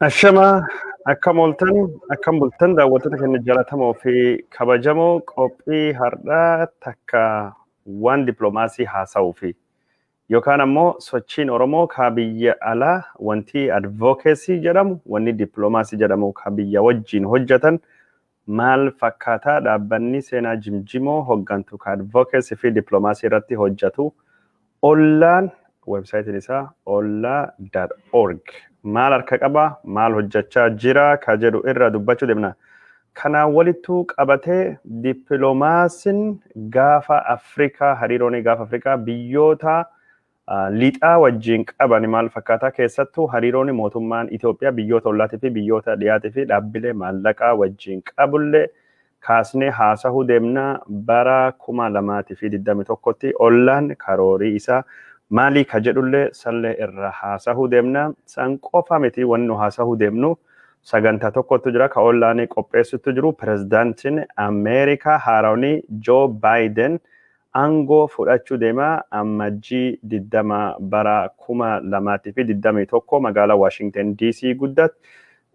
Ashamaa, akkam ooltan, akkam bultan daawwattoota keenya jaallatamoo fi kabajamoo? Qophii har'aa takka waan dippiloomaasii haasa'uu fi yookaan ammoo sochiin Oromoo ka biyya alaa, wanti advocacy jedhamu, wanni dippiloomaasii jedhamu ka biyya wajjin hojjetan maal fakkaataa? Dhaabbanni Seenaa Jimjimoo hoggantu ka advocacy fi dippiloomaasii irratti hojjetu Ollaan, weebsaayitiin isaa ollaa.org, maal harka qaba, maal hojjechaa jira ka jedhu irra dubbachuu deemna. Kanaan walittuu qabatee dippiloomaasiin gaafa Afrikaa, hariiroon gaafa Afrikaa biyyoota lixaa wajjin qaban maal fakkaataa? Keessattuu hariiroon mootummaan Itoophiyaa biyyoota ollaatii fi biyyoota dhiyaatii fi dhaabbilee maallaqaa wajjin qabullee kaasnee haasahuu deemna. Bara 2021tti Ollaan karoorii isaa maalii ka jedhullee sallee irra haasahuu deemna. San qofa miti, wanni nu haasahuu deemnu sagantaa tokkotu jira ka Ollaan qopheessutu jiru. Pirezidaantiin Ameerikaa haarawni Joo Baayiden aangoo fudhachuu deema Ammajjii 20 bara 2021 magaalaa Waashington DC guddatti.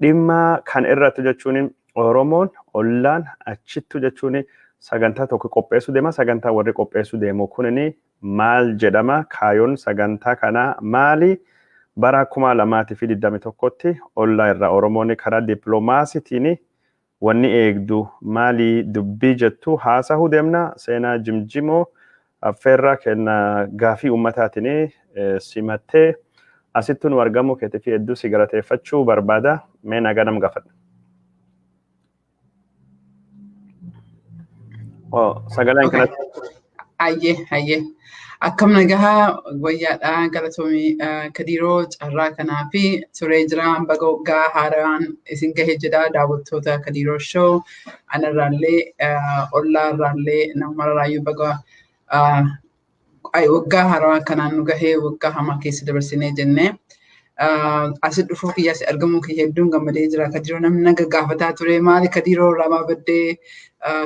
Dhimma kan irratti jechuun Oromoon Ollaan achittu jechuun sagantaa tokko qopheessuu deema. Sagantaa warri qopheessuu deemu kunini maal jedhama? Kaayoon sagantaa kanaa maali? Bara 2021tti Ollaa irraa Oromoon karaa dippiloomaasiitiin wanni eegdu maali dubbii jettu haasahuu deemna. Seenaa Jimjimoo affeerraa kenna gaafii ummataatiin simattee asitti nu argamuu keetii fi hedduu si galateeffachuu barbaada. Mee nagaa nam gaafadha. Sagaleen kanatti. Ayyee, ayyee. Akkam nagahaa, wayyaadhaa? Galatoomii Kadiiroo carraa kanaa fi turee jira. Baga waggaa haaraan isin gahee jedha daawwattoota Kadiiroo Show. Anarraallee, Ollaa irraallee, nama mararraayyuu baga waggaa haarawaa kanaan nu gahee, waggaa hamaa keessa dabarsinee jennee. Asi dhufuu kiyyaas argamuu kiyya hedduun gammadee jira. Kadiiroo, namni naga gaafataa ture, maali Kadiiroo irraa maa baddee,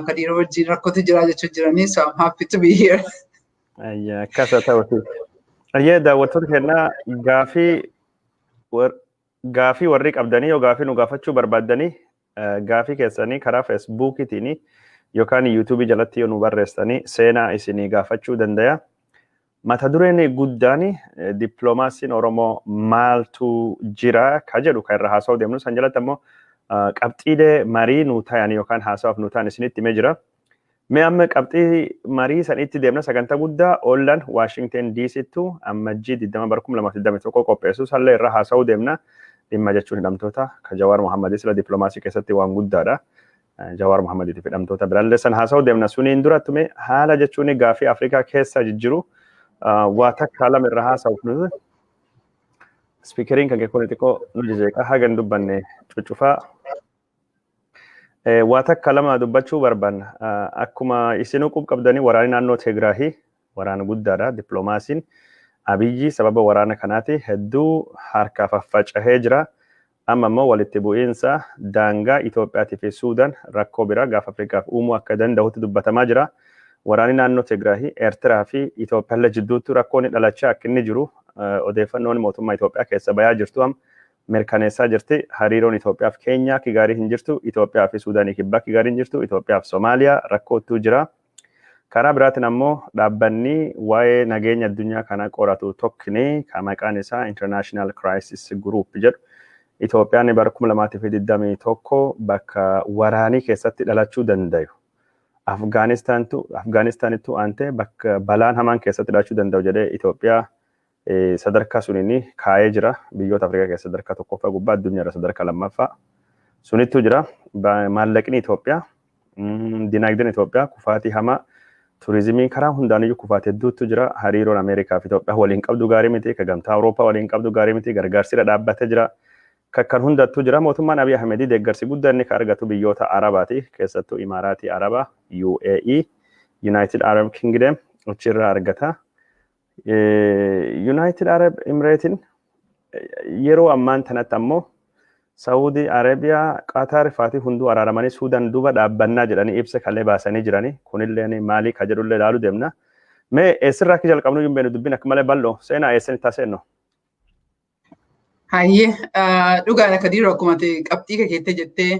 Kadiiroo wajjin rakkootu jira jechuu jiranii, so I'm happy to be here. Akkas haa ta'uti. Ayyee, daawwattoota keenyaa, gaafii warri qabdanii yoo gaafii nu gaafachuu barbaaddanii, gaafii keessanii karaa Feesbuukiitiin yookaan Yuutuubii jalatti yoo nu barreessanii Seenaa isinii gaafachuu danda'a. Mata dureen guddaan dippiloomaasiin Oromoo maaltu jira ka jedhu kan irra haasa'uu deemnu. San jalatti ammoo qabxiilee marii nu ta'an yookaan haasawaaf nu ta'an isinitti himee jira. Mee amma qabxii marii sanitti deemna. Sagantaa guddaa Ollaan Waashington DCttu Ammajjii 20 bara 2021 qopheessu sallee irra haasa'uu deemna. Dhimma jechuun hidhamtoota ka Jawaar Mohammadis sila dippiloomaasii keessatti waan guddaadha. Jawaar Mohammadiitiif hidhamtoota biraallee san haasa'uu deemna. Suniin duratti mee haala jechuun gaafii Afrikaa keessa jijjiru waa takka lama irra haasa'uuf nuti speakeriin kan kun xiqqoo nu jejeeqa, haga hin dubbanne cuccufaa. Waa takka lama dubbachuu barbaanna. Akkuma isinuu qub qabdanii, waraanni naannoo Tigraahii waraana guddaadha. Dippiloomaasiin Abiyyi sababa waraana kanaati hedduu harka faffacahee jira. Amma immoo walitti bu'iinsa daangaa Itoophiyaatii fi Suudaan rakkoo biraa gaafa Afrikaaf uumuu akka danda'utti dubbatamaa jira. Waraanni naannoo Tigraahii Eertiraa fi Itoophiyaallee jidduutti rakkoon dhalachaa akka inni jiru odeeffannoon mootummaa Itoophiyaa keessa bayaa jirtu amma mirkaneessaa jirti. Hariiroon Itoophiyaa fi Keenyaa akka gaarii hin jirtu. Itoophiyaa fi Suudaanii Kibbaa akka gaarii hin jirtu. Itoophiyaa fi Somaaliyaa rakkootu jira. Karaa biraatiin ammoo dhaabbanni waa'ee nageenya addunyaa kana qoratu tokkini kan maqaan isaa International Crisis Group jedhu Itoophiyaan bara 2021 bakka waraanii keessatti dhalachuu danda'u. Afgaanistaanittu aantee bakka balaan hamaan keessatti dhalachuu danda'u jedhee Itoophiyaa sadarkaa suniin kaa'ee jira. Biyyoota Afrikaa keessa sadarkaa tokkoffaa gubbaa, addunyaarra sadarkaa lammaffaa. Sunittu jira. Maallaqni Itoophiyaa, dinagdeen Itoophiyaa kufaatii hamaa, turizimiin karaa hundaaniyyuu kufaatii hedduutu jira. Hariiroon Ameerikaa fi Itoophiyaa waliin qabdu gaarii miti. Ka Gamtaa Awurooppaa waliin qabdu gaarii miti. Gargaarsi irra dhaabbatee jira. Kan hundattuu jira. Mootummaan Abiy Ahmedii deeggarsi guddaa inni ka argatu biyyoota Arabaati. Keessattuu Imaaraatii Arabaa, UAE, United Arab Kingdom achirraa argata. United Arab Emiratein yeroo ammaan tanatti ammoo Saudi Arabiyaa, Qatar faatii hunduu araaramanii Suudaan duuba dhaabbannaa jedhanii ibsa kalee baasanii jiranii. Kunillee maalii ka jedhullee ilaaluu deemna. Mee eessirraa akka jalqabnu hin beeknu, dubbiin akka malee bal'oo. Seenaa, eessan itti seennu? Hayyee, dhugaadha Kadiiroo, akkuma qabxii keettee jettee,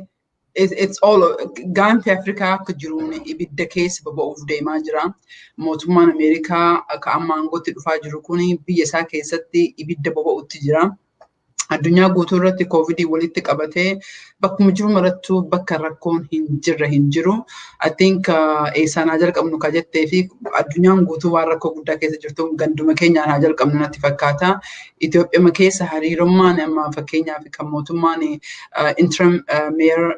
it's all gaanfi Afrikaa akka jiruun ibidda keessa boba'uuf deemaa jira. Mootummaan Ameerikaa akka amma aangootti dhufaa jiru kun biyya isaa keessatti ibidda boba'utti jira. Addunyaa guutuu irratti koovidii walitti qabatee bakkuma jiru marattuu bakka rakkoon hin jirre hin jiru. I think eessaan haa jalqabnu ka jettee fi addunyaan guutuu waan rakkoo guddaa keessa jirtu ganduma keenyaan haa jalqabnu natti fakkaata. Itoophiyaa keessa hariirummaan amma fakkeenyaaf kan mootummaan interim mayor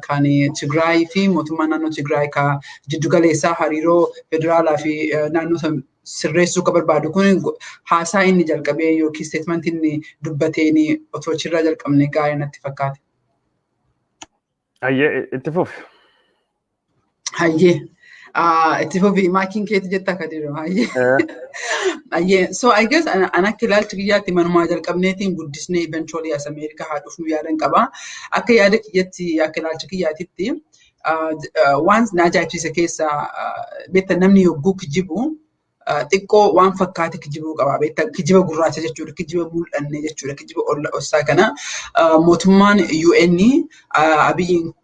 kan Tigraay fi mootummaan naannoo Tigraay ka jiddugaleessaa hariiroo federaalaa fi naannoo sirreessuu ka barbaadu kun haasaa inni jalqabee yookiin statementii inni dubbateen otoo achirraa jalqabne gaarii natti fakkaata. Hayyee, itti fufi. Hayyee. Itti fufi, maakiin keeti jetta akka jiru. Hayyee. Hayyee. So I guess an akka ilaalcha kiyyaatti manumaa jalqabneetiin guddisnee eventually as Ameerikaa haa dhufnu yaadan qaba. Akka yaada kiyyatti, akka ilaalcha kiyyaatitti, waan na ajaa'ibsiise keessaa, beekta, namni yogguu kijibu xiqqoo waan fakkaate kijibuu qaba. Beekta, kijiba gurraacha jechuudha. Kijiba mul'anne jechuudha. Kijiba ossaa kana mootummaan UN Abiyyiin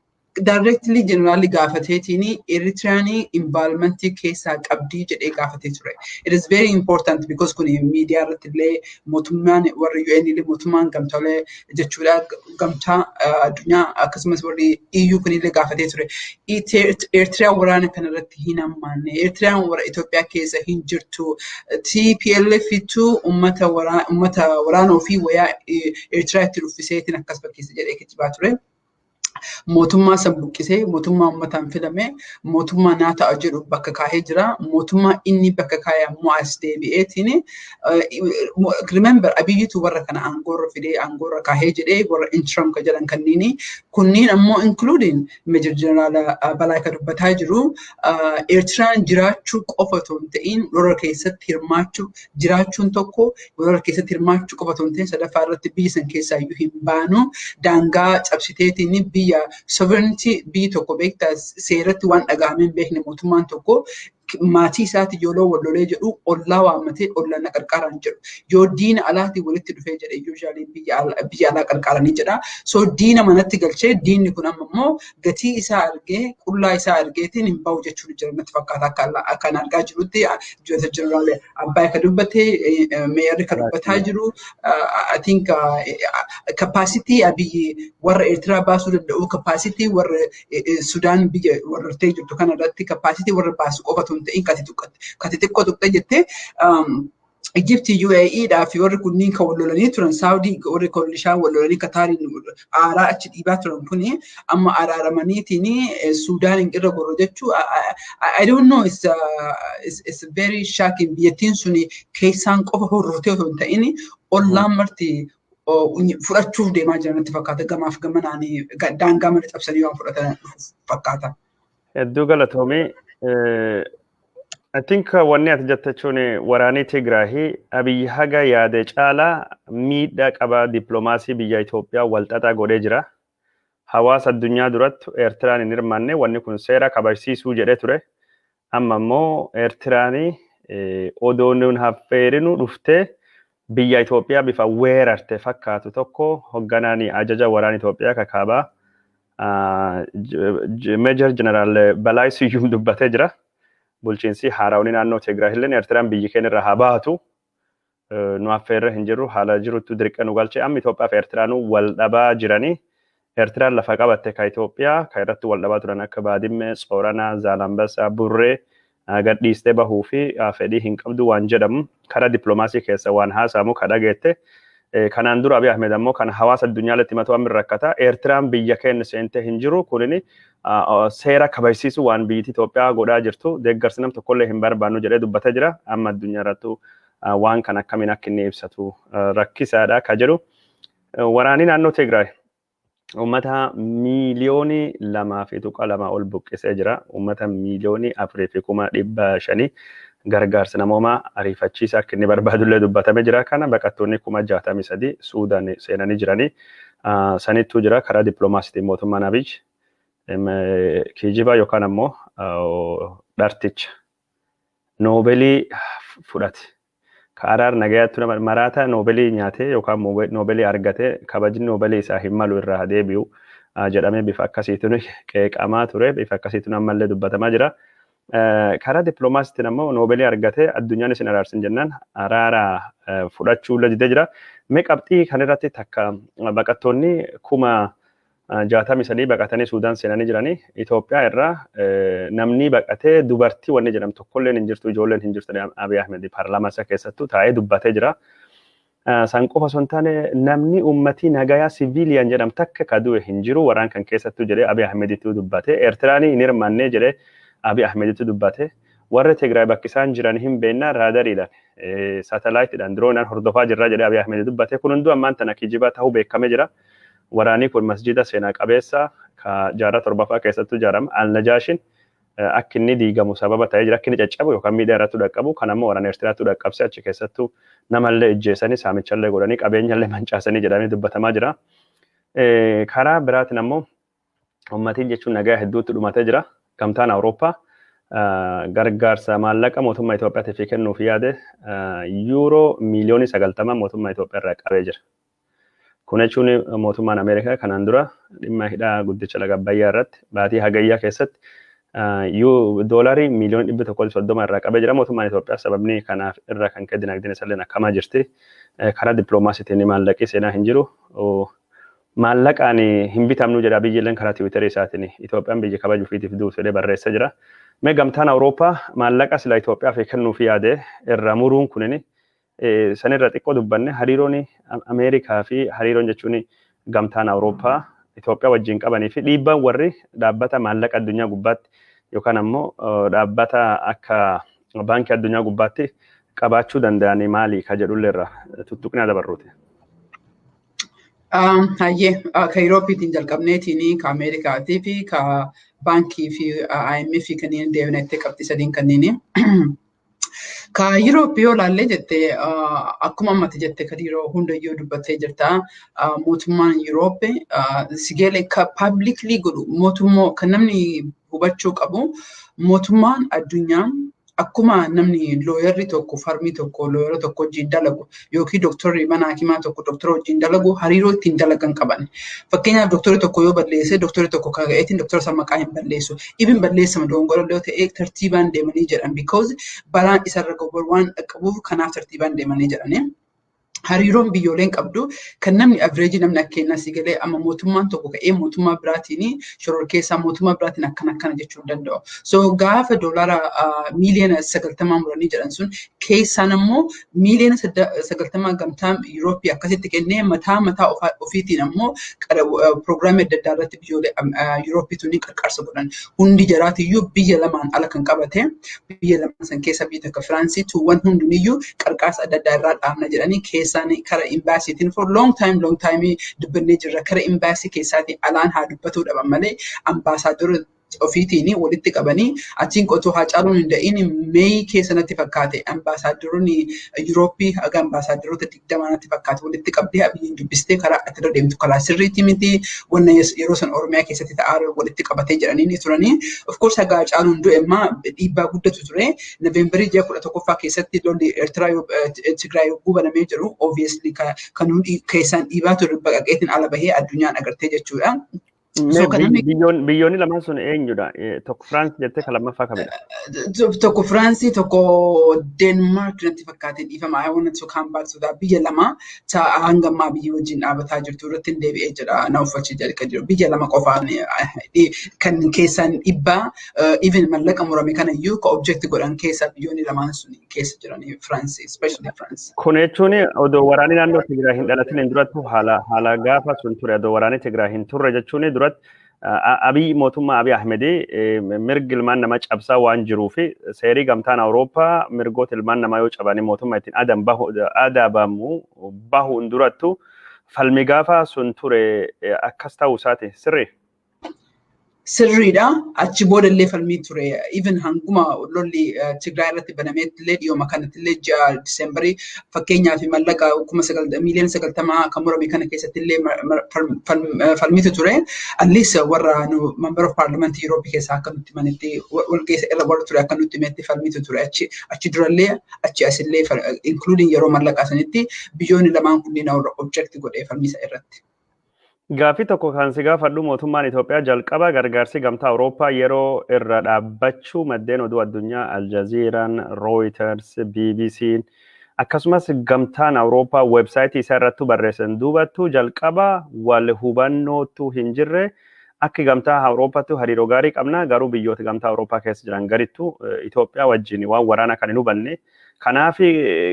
directly generally gaafateetiin Eritriyaan involvementii keessaa qabdii jedhee gaafatee ture. It is very important because kun miidiyaa irratti illee mootummaan warri UN illee, mootummaan gamtoolee jechuudha, gamtaa addunyaa, akkasumas warri EU kun illee gaafatee ture. Eritriyaan waraana kana irratti hin hammaanne. Eritriyaan warra Itoophiyaa keessa hin jirtu. TPLF tu uummata waraana ofii wayaa Eritiriyaa itti uffiseetiin akkas fakkeessa jedhee kijibaa ture. Mootummaa san buqqisee mootummaa uummataan filame, mootummaa naa ta'a jedhu bakka kaahee jira. Mootummaa inni bakka kaa'e ammoo as deebi'eetiin, remember, Abiyyitu warra kana aangoorra fidee aangoorra kaahee jedhee, warra interim ka jedhan kanniini. Kunniin ammoo including Major General Balaa ka dubbataa jiru, Eertiraan jiraachuu qofa otoo hin ta'in lola keessatti hirmaachuu, jiraachuun tokko, lola keessatti hirmaachuu qofa otoo hin ta'in, sadaffaa irratti biyya san keessaa iyyuu hin baanu, daangaa cabsiteetiin biyya sovereignty biyyi tokko, beektaa, seeratti waan dhaga'amee hin beekne, mootummaan tokko maatii isaati yoo wal lolee jedhu ollaa waammatee ollaan na qarqaaran jedhu. Yoo diina alaatii walitti dhufee jedhe usually biyya alaa qarqaaranii jedha. So diina manatti galchee diinni kun amma immoo gatii isaa argee, qullaa isaa argeetiin hin bahu jechuun jira natti fakkaata, akka an argaa jirutti. Joota Jeneraal Abbaay ka dubbatee, mayorri ka dubbataa jiru, I think capacity Abiyyi warra Eertiraa baasuu danda'u, capacity warra Sudaan biyya warra jirtu kana irratti capacity warra baasu qofa otoo hin ta'in kati xiqqoo tuqxe jettee, Ijiptii, UAE dhaa fi warri kunniin kan wal lolanii turan, Saawudii warri kollishaan wal lolanii Kataariin aaraa achi dhiibaa turan kuni amma araaramaniitiin Sudaan irra gorro jechuu, I don't know, it's very shocking. Biyyattiin suni keessaan qofa horroftee otoo hin ta'in ollaan marti fudhachuuf deemaa jiran natti fakkaata, gamaaf gamanaan daangaa malee cabsanii waan fudhatan fakkaata. Hedduu galatoomii. I think wanni ati jette jechuun waraanni Tigraahii Abiyyi haga yaade caalaa miidhaa qaba, dippiloomaasii biyya Itoophiyaa walxaxaa godhee jira. Hawaasa addunyaa duratti Eertiraan hin hirmaanne, wanni kun seera kabajsiisuu jedhee ture. Amma immoo Eertiraan odoo nun affeerinu dhuftee biyya Itoophiyaa bifa weerarte fakkaatu tokko hoogganaan ajaja waraana Itoophiyaa kakaabaa Major General Balaay Siyyum dubbatee jira. Bulchiinsi haaraawni naannoo Tigraay illee Eertiraan biyyi keenya irraa haa baatu, nu affeerra hin jirru, haala jirutti dirqa nu galchee. Amma Itoophiyaa fi Eertiraanuu wal dhabaa jiranii. Eertiraan lafa qabatte ka Itoophiyaa ka irratti wal dhabaa turan akka Baadimmee, Tsoranaa, Zaalambassaa, Burree gadhiistee bahuu fi fedhii hin qabdu waan jedhamu karaa dippiloomaasii keessa waan haasamu ka dhageette. Kanaan dura Abiy Ahmed ammoo kan hawaasa addunyaatti himatu amma rakkata. Eertiraan biyya keenya seentee hin jiru, kunini seera kabajsiisu waan biyyi Itoophiyaa godhaa jirtu, deeggarsi nam tokkollee hin barbaannu jedhee dubbatee jira. Amma addunyaa irrattu waan kan akkamiin akka inni ibsatu rakkisaadha ka jedhu. Waraanni naannoo Tigraay uummata 2.2 miiliyoonii ol buqqisee jira. Uummata 4,500,000 gargaarsa namoomaa ariifachiisaa akka inni barbaadullee dubbatamee jira. Kana baqattoonni 63,000 Suudaan seenanii jiranii. Sanittuu jira. Karaa dippiloomaasiitiin mootummaan Abiy kijiba yookaan ammoo dharticha Noobelii fudhate. Ka araar nagayaatti nama maraata Noobelii nyaatee yookaan Noobelii argatee kabajni Noobelii isaa hin malu irraa deebi'u jedhamee bifa akkasiitiin qeeqamaa ture, bifa akkasiitiin ammallee dubbatamaa jira. Karaa dippiloomaasiitiin ammoo Noobelii argatee addunyaan isin araarsin jennaan araara fudhachuu didee jira. Mee qabxii kanarratti takka, baqattoonni 63,000 baqatanii Suudaan seenanii jiranii. Itoophiyaa irraa namni baqatee dubartii wanni jedhamu tokkolleen hin jirtu, ijoolleen hin jirtu. Abiy Ahmed paarlaamaa isaa keessattuu taa'ee dubbatee jira. San qofa osoo hin taane, namni uummatii nagayaa civilian jedhamu takka ka du'e hin jiru waraan kan keessattuu jedhee Abiy Ahmeditti dubbate. Eertiraan hin hirmaannee jedhee Abiy Ahmeditti dubbate. Warri Tigraay bakki isaan jiran hin beekna, raadariidhaan, saatalaayitiidhaan, diroonaan hordofaa jirra jedhee Abiy Ahmed dubbate. Kun hunduu ammaan tana kijibaa ta'uu beekamee jira. Waraanni kun masjida seenaa qabeessa ka jaarraa torbaffaa keessattuu ijaarame Al-Najaashin akka inni diigamu sababa ta'ee jira. Akka inni caccabu yookaan miidhaa irratti dhaqqabu kan ammoo waraana Eertiraatti dhaqqabsee achi keessattuu namallee ijjeessanii, saamichallee godhanii, qabeenyallee mancaasanii jedhamee dubbatamaa jira. Karaa biraatiin ammoo uummatiin jechuun nagaa hedduutti dhumatee jira. Gamtaan Awurooppaa gargaarsa maallaqa mootummaa Itoophiyaatiif kennuuf yaade yuuroo 90 miiliyoonii mootummaa Itoophiyaa irraa qabee jira. Kun jechuun mootummaan Ameerikaa kanaan dura dhimma hidhaa guddicha laga Abbayyaa irratti baatii hagayyaa keessatti doolaarii 130 miiliyoonii irraa qabee jira. Mootummaan Itoophiyaa sababni kanaaf irra kan ka'e dinagdeen isallee akkamaa jirti. Karaa dippiloomaasiitiin maallaqii seenaa hin jiru. Maallaqaan hin bitamnu jedha biyyilleen karaa Tiwiitarii isaatiin, Itoophiyaan biyya kabaju ofiitiif duutu jedhee barreessee jira. Mee gamtaan Awurooppaa maallaqa sila Itoophiyaaf kennuuf yaade irraa muruun kunini sanirra xiqqoo dubbanne, hariiroon Ameerikaa fi hariiroon jechuun gamtaan Awurooppaa Itoophiyaa wajjin qabanii fi dhiibbaan warri dhaabbata maallaqa addunyaa gubbaatti yookaan ammoo dhaabbata akka baankii addunyaa gubbaatti qabaachuu danda'anii maali ka jedhullee irra tuttuqnaa dabarruuti. Hayyee, ka Yuroopiitiin jalqabneetiin, ka Ameerikaatii fi ka baankii fi IMF kanneen deebinetti qabxii sadiin kanneen. Ka Yurooppii yoo ilaalle jette, akkuma ammatti jette Kadiiroo, hundayyuu dubbattee jirta. Mootummaan Yurooppii sigeele ka publicly godhu mootummoo kan namni hubachuu qabu, mootummaan addunyaa akkuma namni lawyerri tokko firmii tokko lawyera tokko wajjin dalagu yookiin dooktorri mana hakimaa tokko dooktora wajjin dalagu hariiroo ittiin dalagan qaban. Fakkeenyaaf, dooktorri tokko yoo balleesse, dooktorri tokko ka'eetiin dooktora sana maqaa hin balleessu. Ibin balleessama dogongora yoo ta'e tartiibaan deemanii jedhan, because balaan isarra gahu waan dhaqqabuuf kanaaf tartiibaan deemanii jedhani. Hariiroon biyyooleen qabdu kan namni average namni akka kennaa si galee amma mootummaan tokko ka'ee mootummaa biraatiin shororkeessaa, mootummaa biraatiin akkana akkana jechuu hin danda'u. So gaafa doolaara 90 miiliyoona muranii jedhan sun keessaan ammoo 90 miiliyoona gamtaan Yurooppii akkasitti kennee mataa mataa ofiitiin ammoo piroogiraamii adda addaa irratti biyyoolee Yurooppii tuni qarqarsa godhan. Hundi jaraatiyyuu biyya lamaan ala kan qabate, biyya lamaan san keessa biyya takka Firaansii tuuwwan hunduniyyuu qarqaarsa adda addaa irraa dhaabna jedhanii keessaan kara imbaasiitiin for long time, long time dubbannee jirra, kara imbaasii keessaatiin alaan haa dubbatuu dhaban malee ambaasaadora ofiitiin walitti qabanii achiin qotuu haa caaluun hin da'in Meeyi keessa natti fakkaate ambaasaadoroonni Yurooppii haga ambaasaadoroota 20 natti fakkaate walitti qabdee Abiyyiin dubbistee, karaa ati irra deemtu karaa sirriitti miti, wanna yeroo san Oromiyaa keessatti ta'aa walitti qabatee jedhanii ni turanii. Of course, haga caaluun du'e immoo dhiibbaa guddatu ture. Noveembarii ji'a 11ffaa keessatti lolli Eertiraa Tigraay yogguu banamee jiru, obviously kan keessaan dhiibaa ture baqaqeetiin ala bahee addunyaan agartee jechuudha. Biyyoonni lamaan sun eenyudha? Tokko Firaans jettee, kan lammaffaa kamidha? Tokko Firaansii, tokko Deenmaark natti fakkaate, dhiifama. I want to come back to that. Biyya lama hanga ammaa biyya wajjin dhaabataa jirtu irratti hin deebi'ee jedha, na uffachii jedha jiru. Biyya lama qofaan kan keessaan dhiibbaa even mallaqa murame kana iyyuu ka object godhan keessaa biyyoonni lamaan sun keessa jiran Firaansii, especially France. Kun jechuun odoo waraanni naannoo Tigraay hin dhalatin duratti haala gaafa sun ture, odoo waraanni Tigraay hin turre jechuun duratti Abiy, mootummaa Abiy Ahmedii mirgi ilmaan namaa cabsaa waan jiruu fi seerii gamtaan Awurooppaa mirgoota ilmaan namaa yoo cabanii mootummaa ittiin adabamu bahuun durattu falmi gaafa sun ture akkas ta'uu isaati sirrii. Sirriidha. Achi boodallee falmii ture. Even hanguma lolli Tigraay irratti banameetti illee, dhiyooma kanatti illee, ji'a Diseembarii fakkeenyaaf, mallaqa 90,000,000 kan murame kana keessatti illee falmiitu ture. At least warra nu member of parliament Europe keessaa akka nutti manitti, walgeessa irra warra ture akka nutti himetti, falmiitu ture. Achi durallee, achi asillee, including yeroo mallaqaa sanitti, biyyoonni lamaan kunneen object godhee falmiisa irratti. Gaaffii tokko kan si gaafadhu, mootummaan Itoophiyaa jalqaba gargaarsi gamtaa Awurooppaa yeroo irra dhaabbachuu maddeen oduu addunyaa Aljazeeraan, Reuters, BBC'n akkasumas gamtaan Awurooppaa weebsaayitii isaa irratti barreessan duubattu jalqaba wal hubannootu hin jirre. Akka gamtaa Awurooppaatti hariiroo gaarii qabna, garuu biyyoota gamtaa Awurooppaa keessa jiran garittu Itoophiyaa wajjin waan waraana kan hin hubanne, kanaaf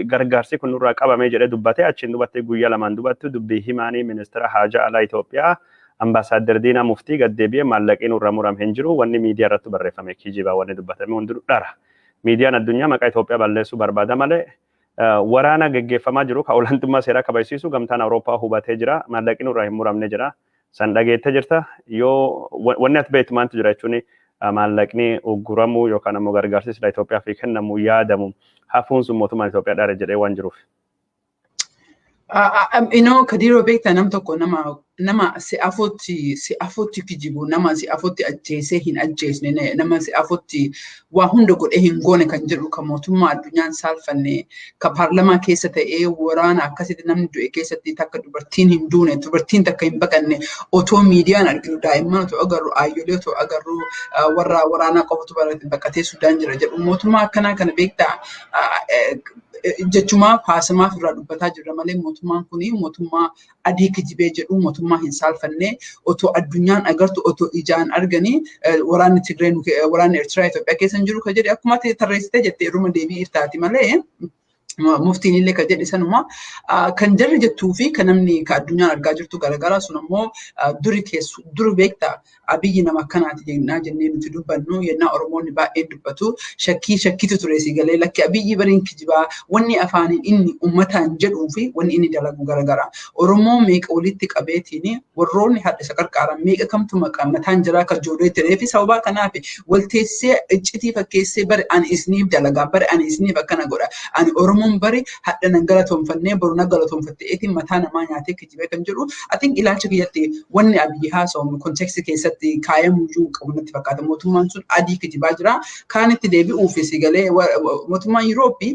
gargaarsi kun nurraa qabamee jedhee dubbate. Achiin dubatte guyyaa 2n dubattu dubbii himaanii ministeera haajaa alaa Itoophiyaa Ambaasaadder Diinaa Muftii gaddeebi'ee, maallaqii nurraa murame hin jiru, wanni miidiyaa irratti barreeffame kijibaa, wanni dubbatame hundinuu dhara. Miidiyaan addunyaa maqaa Itoophiyaa balleessuu barbaada malee waraana geggeeffamaa jiru kan olaantummaa seeraa kabajsiisu gamtaan Awurooppaa hubatee jira, maallaqii nurraa hin muramne jira. San dhageettee jirta? Yoo wanni ati beektu maaltu jira jechuun, maallaqni ugguramuu yookaan ammoo gargaarsi sila Itoophiyaaf kennamu yaadamu hafuun sun mootummaan Itoophiyaa dhara jedhee waan jiruuf. Kadiroo, beektaa, nam tokko nama si afotti kijibu, nama si afotti ajjeesee hin ajjeesne, nama si afotti waa hunda godhee hin goone kan jedhu, kan mootummaa addunyaan saalfanne, kan paarlamaa keessa ta'ee waraana akkasitti namni du'e keessatti takka dubartiin hin duune, dubartiin takka hin baqanne, otoo miidiyaan arginu, daa'imman otoo agarru, aayyolee otoo agarru, warra waraanaa qofatu baqatee Sudaan jira jedhu, mootummaa akkanaa kana, beektaa, jechumaaf haasamaaf irraa dubbataa jirra malee, mootummaan kun mootummaa adii kijibee jedhu, mootummaa hin saalfanne, otoo addunyaan agartu, otoo ijaan arganii, waraanni Tigree, waraanni Eertiraa Itoophiyaa keessa hin jiru kan jedhe, akkuma tarreessitee jettee irruma deebii iftaati malee, muftiin illee kan jedhe sanuma. Kan jarri jettuu fi kan namni kan addunyaan argaa jirtu garaagaraa. Sun ammoo duri keessu duri, beektaa, Abiyyi nama akkanaati jennaa jennee nuti dubbannu yennaa Oromoonni baay'een dubbatu shakkii shakkitu ture. Si galee? Lakki, Abiyyi bariin kijibaa. Wanni afaaniin inni uummataan jedhuu fi wanni inni dalagu garaagara. Oromoo meeqa walitti qabeetiin, warroonni hadha isa qarqaaran meeqa kamtu maqaa mataan jiraa kan ijoollee turee fi sababaa kanaaf walteessee iccitii fakkeessee, bari ani isiniif dalagaa, bari ani isiniif akkana godha, ani Oromoon bari hadha nan galatoonfannee boru na galatoonfatteetiin mataa namaa nyaatee kijibee kan jedhu. I think ilaalcha kiyyatti wanni Abiyyi haasa'u context keessatti kaayamuyyuu qabu natti fakkaata. Mootummaan sun adii kijibaa jira. Kaanitti deebi'uuf, si galee, mootummaan Yurooppii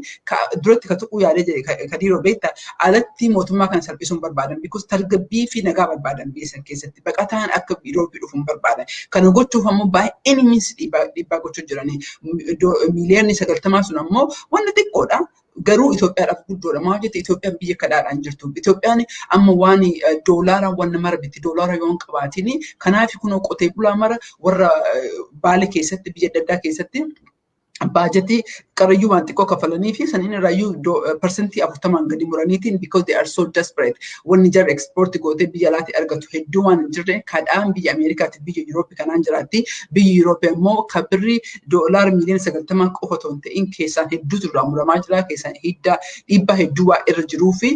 duratti ka tuquu yaadee jedhe, Kadiiroo, beektaa, alatti mootummaa kana salphisuun barbaadan, because tasgabbii fi nagaa barbaadan. Biyya san keessatti baqataan akka Yurooppii dhufu hin barbaadan. Kana gochuuf ammoo baay'een means dhiibbaa gochuu jiranii. 90,000,000 sun ammoo wanna xiqqoodha. Garuu Itoophiyaadhaaf guddoodha. Maal jette, Itoophiyaan biyya kadhaadhaan jirtu. Itoophiyaan amma waan doolaara waan mara bitti, doolaara yoo hin qabaatin, kanaaf kunoo qotee bulaa mara warra Baale keessatti, biyya adda addaa keessatti baajetii qarayyuu waan xiqqoo kafalanii fi saniin irraayyuu 40% gadi muraniitiin, because they are so desperate. Wanni jarri export gootee biyya alaatti argatu hedduu waan hin jirre, kadhaan biyya Ameerikaatti, biyya Yurooppii kanaan jiraatti. Biyyi Yurooppii immoo kabirri doolaara 90,000,000 qofa otoo hin ta'in keessaan hedduutu irraa muramaa jira, keessaan hidda dhiibbaa hedduu waa irra jiruu fi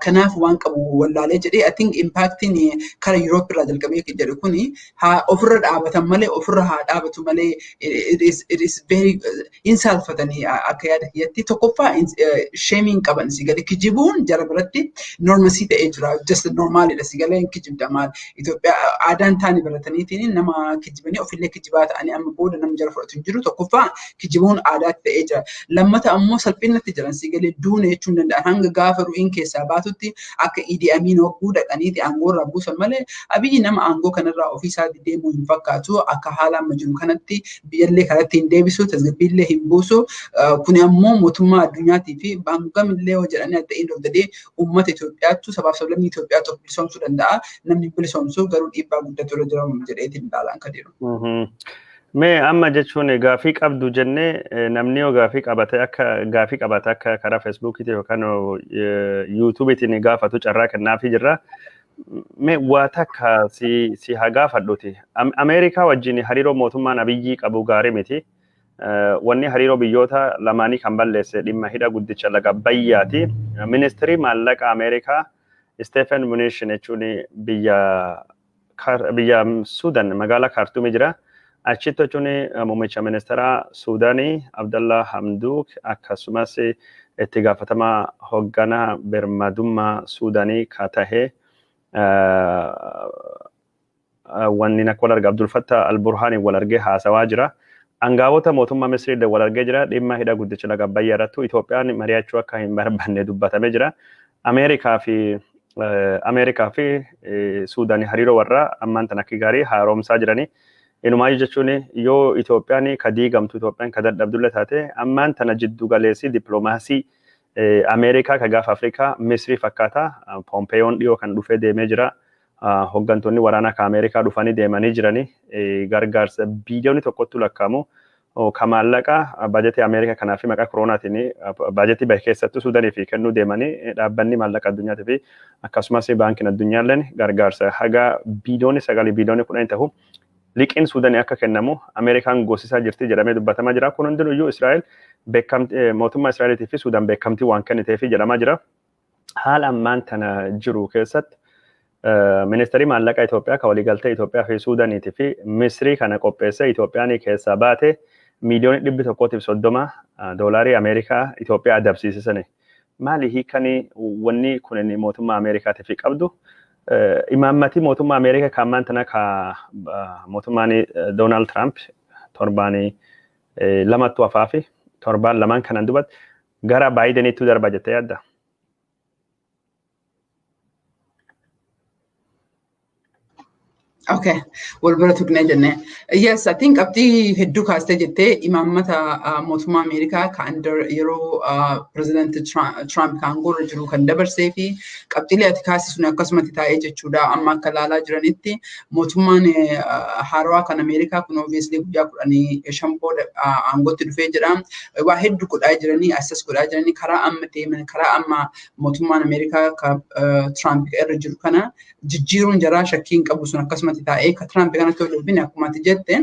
kanaaf waan qabu wallaalee jedhee. I think impactiin kara Yurooppii irraa jalqabee jedhu kuni haa ofirra dhaabatan malee, ofirra haa dhaabatu malee, it is very hin saalfatanii akka yaada kiyyatti. Tokkoffaa shame qaban, si galee, kijibuun jara biratti normalcy ta'ee jira, just normalidha. Si galee, kijibda maal, Itoophiyaa aadaan taane barataniitiin nama kijibanii ofillee kijibaa ta'anii amma booda nama jara fudhatu hin jiru. Tokkoffaa kijibuun aadaatti ta'ee jira. Lammata ammoo salphinatti jiran, si galee, duune jechuu hin danda'an hanga gaafa ru'iin keessaa baatutti, akka Idi Amin hogguu dhaqaniiti aangoo irraa buusan malee. Abiyyi nama aangoo kanarraa ofiisaatti deemuu hin fakkaatu. Akka haala amma jiru kanatti biyyallee kanatti hin deebisu, tasgabbiillee hin buusu. Kuni ammoo mootummaa addunyaatii fi hangamillee yoo jedhanii, at the end of the day uummata Itoophiyaattu, sabaaf sablammii Itoophiyaa tokko bilisoomsuu danda'a. Namni bilisoomsu garuu dhiibbaa guddatu irra jira jedheetiin ilaalaan kan jiru. Mee amma jechuun gaafii qabdu jennee, namni yoo gaafii qabate, akka gaafii qabate, akka karaa Feesbuukiitiin yookaan Yuutuubiitiin gaafatu carraa kennaafii jirra. Mee waa takka si haa gaafadhuti. Ameerikaa wajjin hariiroo mootummaan Abiyyii qabu gaarii miti. Wanni hariiroo biyyoota lamaanii kan balleesse dhimma hidha guddicha laga Abbayyaati. Ministirii maallaqa Ameerikaa Stephen Mnuchin jechuun biyya biyya Suudaan magaalaa Kaartuumii jira. Achitti jechuun muummicha ministeera Suudaanii Abdallaa Hamduuk akkasumas itti gaafatamaa hoogganaa birmadummaa Suudaanii ka tahe wanni akka wal arga Abdul Fattah Al-Burhaaniin wal argee haasawaa jira. Angaawota mootummaa Misrii wal argee jira. Dhimma hidha guddicha laga Abbayyaa irratti Itoophiyaan mari'achuu akka hin barbaanne dubbatamee jira. Ameerikaa fi Suudaan hariiroo warraa ammaan tan akka gaarii haaromsaa jiranii. Inumaayyuu jechuun yoo Itoophiyaan ka diigamtu, Itoophiyaan ka dadhabdullee taate, ammaan tana jiddu galeessi dippiloomaasii Ameerikaa ka gaafa Afrikaa Misrii fakkaata. Pompeeyoon dhiyoo kan dhufee deemee jira. Hooggantoonni waraanaa ka Ameerikaa dhufanii deemanii jiranii gargaarsa biiliyoonii 1tti lakkaa'amu ka maallaqa baajetii Ameerikaa kanaa fi maqaa koronaatiin baajetii bahe keessattuu Suudaanii fi kennuu deemanii, dhaabbanni maallaqa addunyaatii fi akkasumas baankiin addunyaalleen gargaarsa haga biiliyoonii 9, biiliyoonii 10 ta'u liqiin Suudaanii akka kennamu Ameerikaan goosisaa jirti jedhamee dubbatamaa jira. Kun hundinuyyuu Israa'el beekamtii mootummaa Israa'eliitii fi Suudaan beekamtii waan kenniteefi jedhamaa jira. Haala ammaan tana jiru keessatti ministeerri maallaqaa Itoophiyaa kan waliigaltee Itoophiyaa fi Suudaaniitii fi Misrii kana qopheessee Itoophiyaan keessaa baate 130,000,000 doolaarii Ameerikaa Itoophiyaa adabsiisisani. Maali hiikani wanni kun mootummaa Ameerikaatiif qabdu? Imaammatii mootummaa Ameerikaa kan ammaan tana ka mootummaan Doonaald Tiraamp torbaan lamattu hafaa fi torbaan lamaan kanan dubbatti gara Baayideniitti darba jettee yaadda? Okay, wal bira tuqnee jenne. Yes, I think qabxii hedduu kaastee jettee. Imaammata mootummaa Ameerikaa kan under yeroo President Trump kan aangoo irra jiru kan dabarsee fi qabxiilee ati kaase sun akkasumatti taa'ee jechuudha. Amma akka ilaalaa jiranitti mootummaan haarawaa kan Ameerikaa kun obviously guyyaa 15 booda aangootti dhufee jira. Waa hedduu godhaa jiranii, assess godhaa jiranii, karaa amma deeman, karaa amma mootummaan Ameerikaa kan Trump irra jiru kana jijjiiruun jaraa shakkiin qabu sun akkasumatti taa'ee. Ka Trump kanatti ol darbine, akkuma ati jette,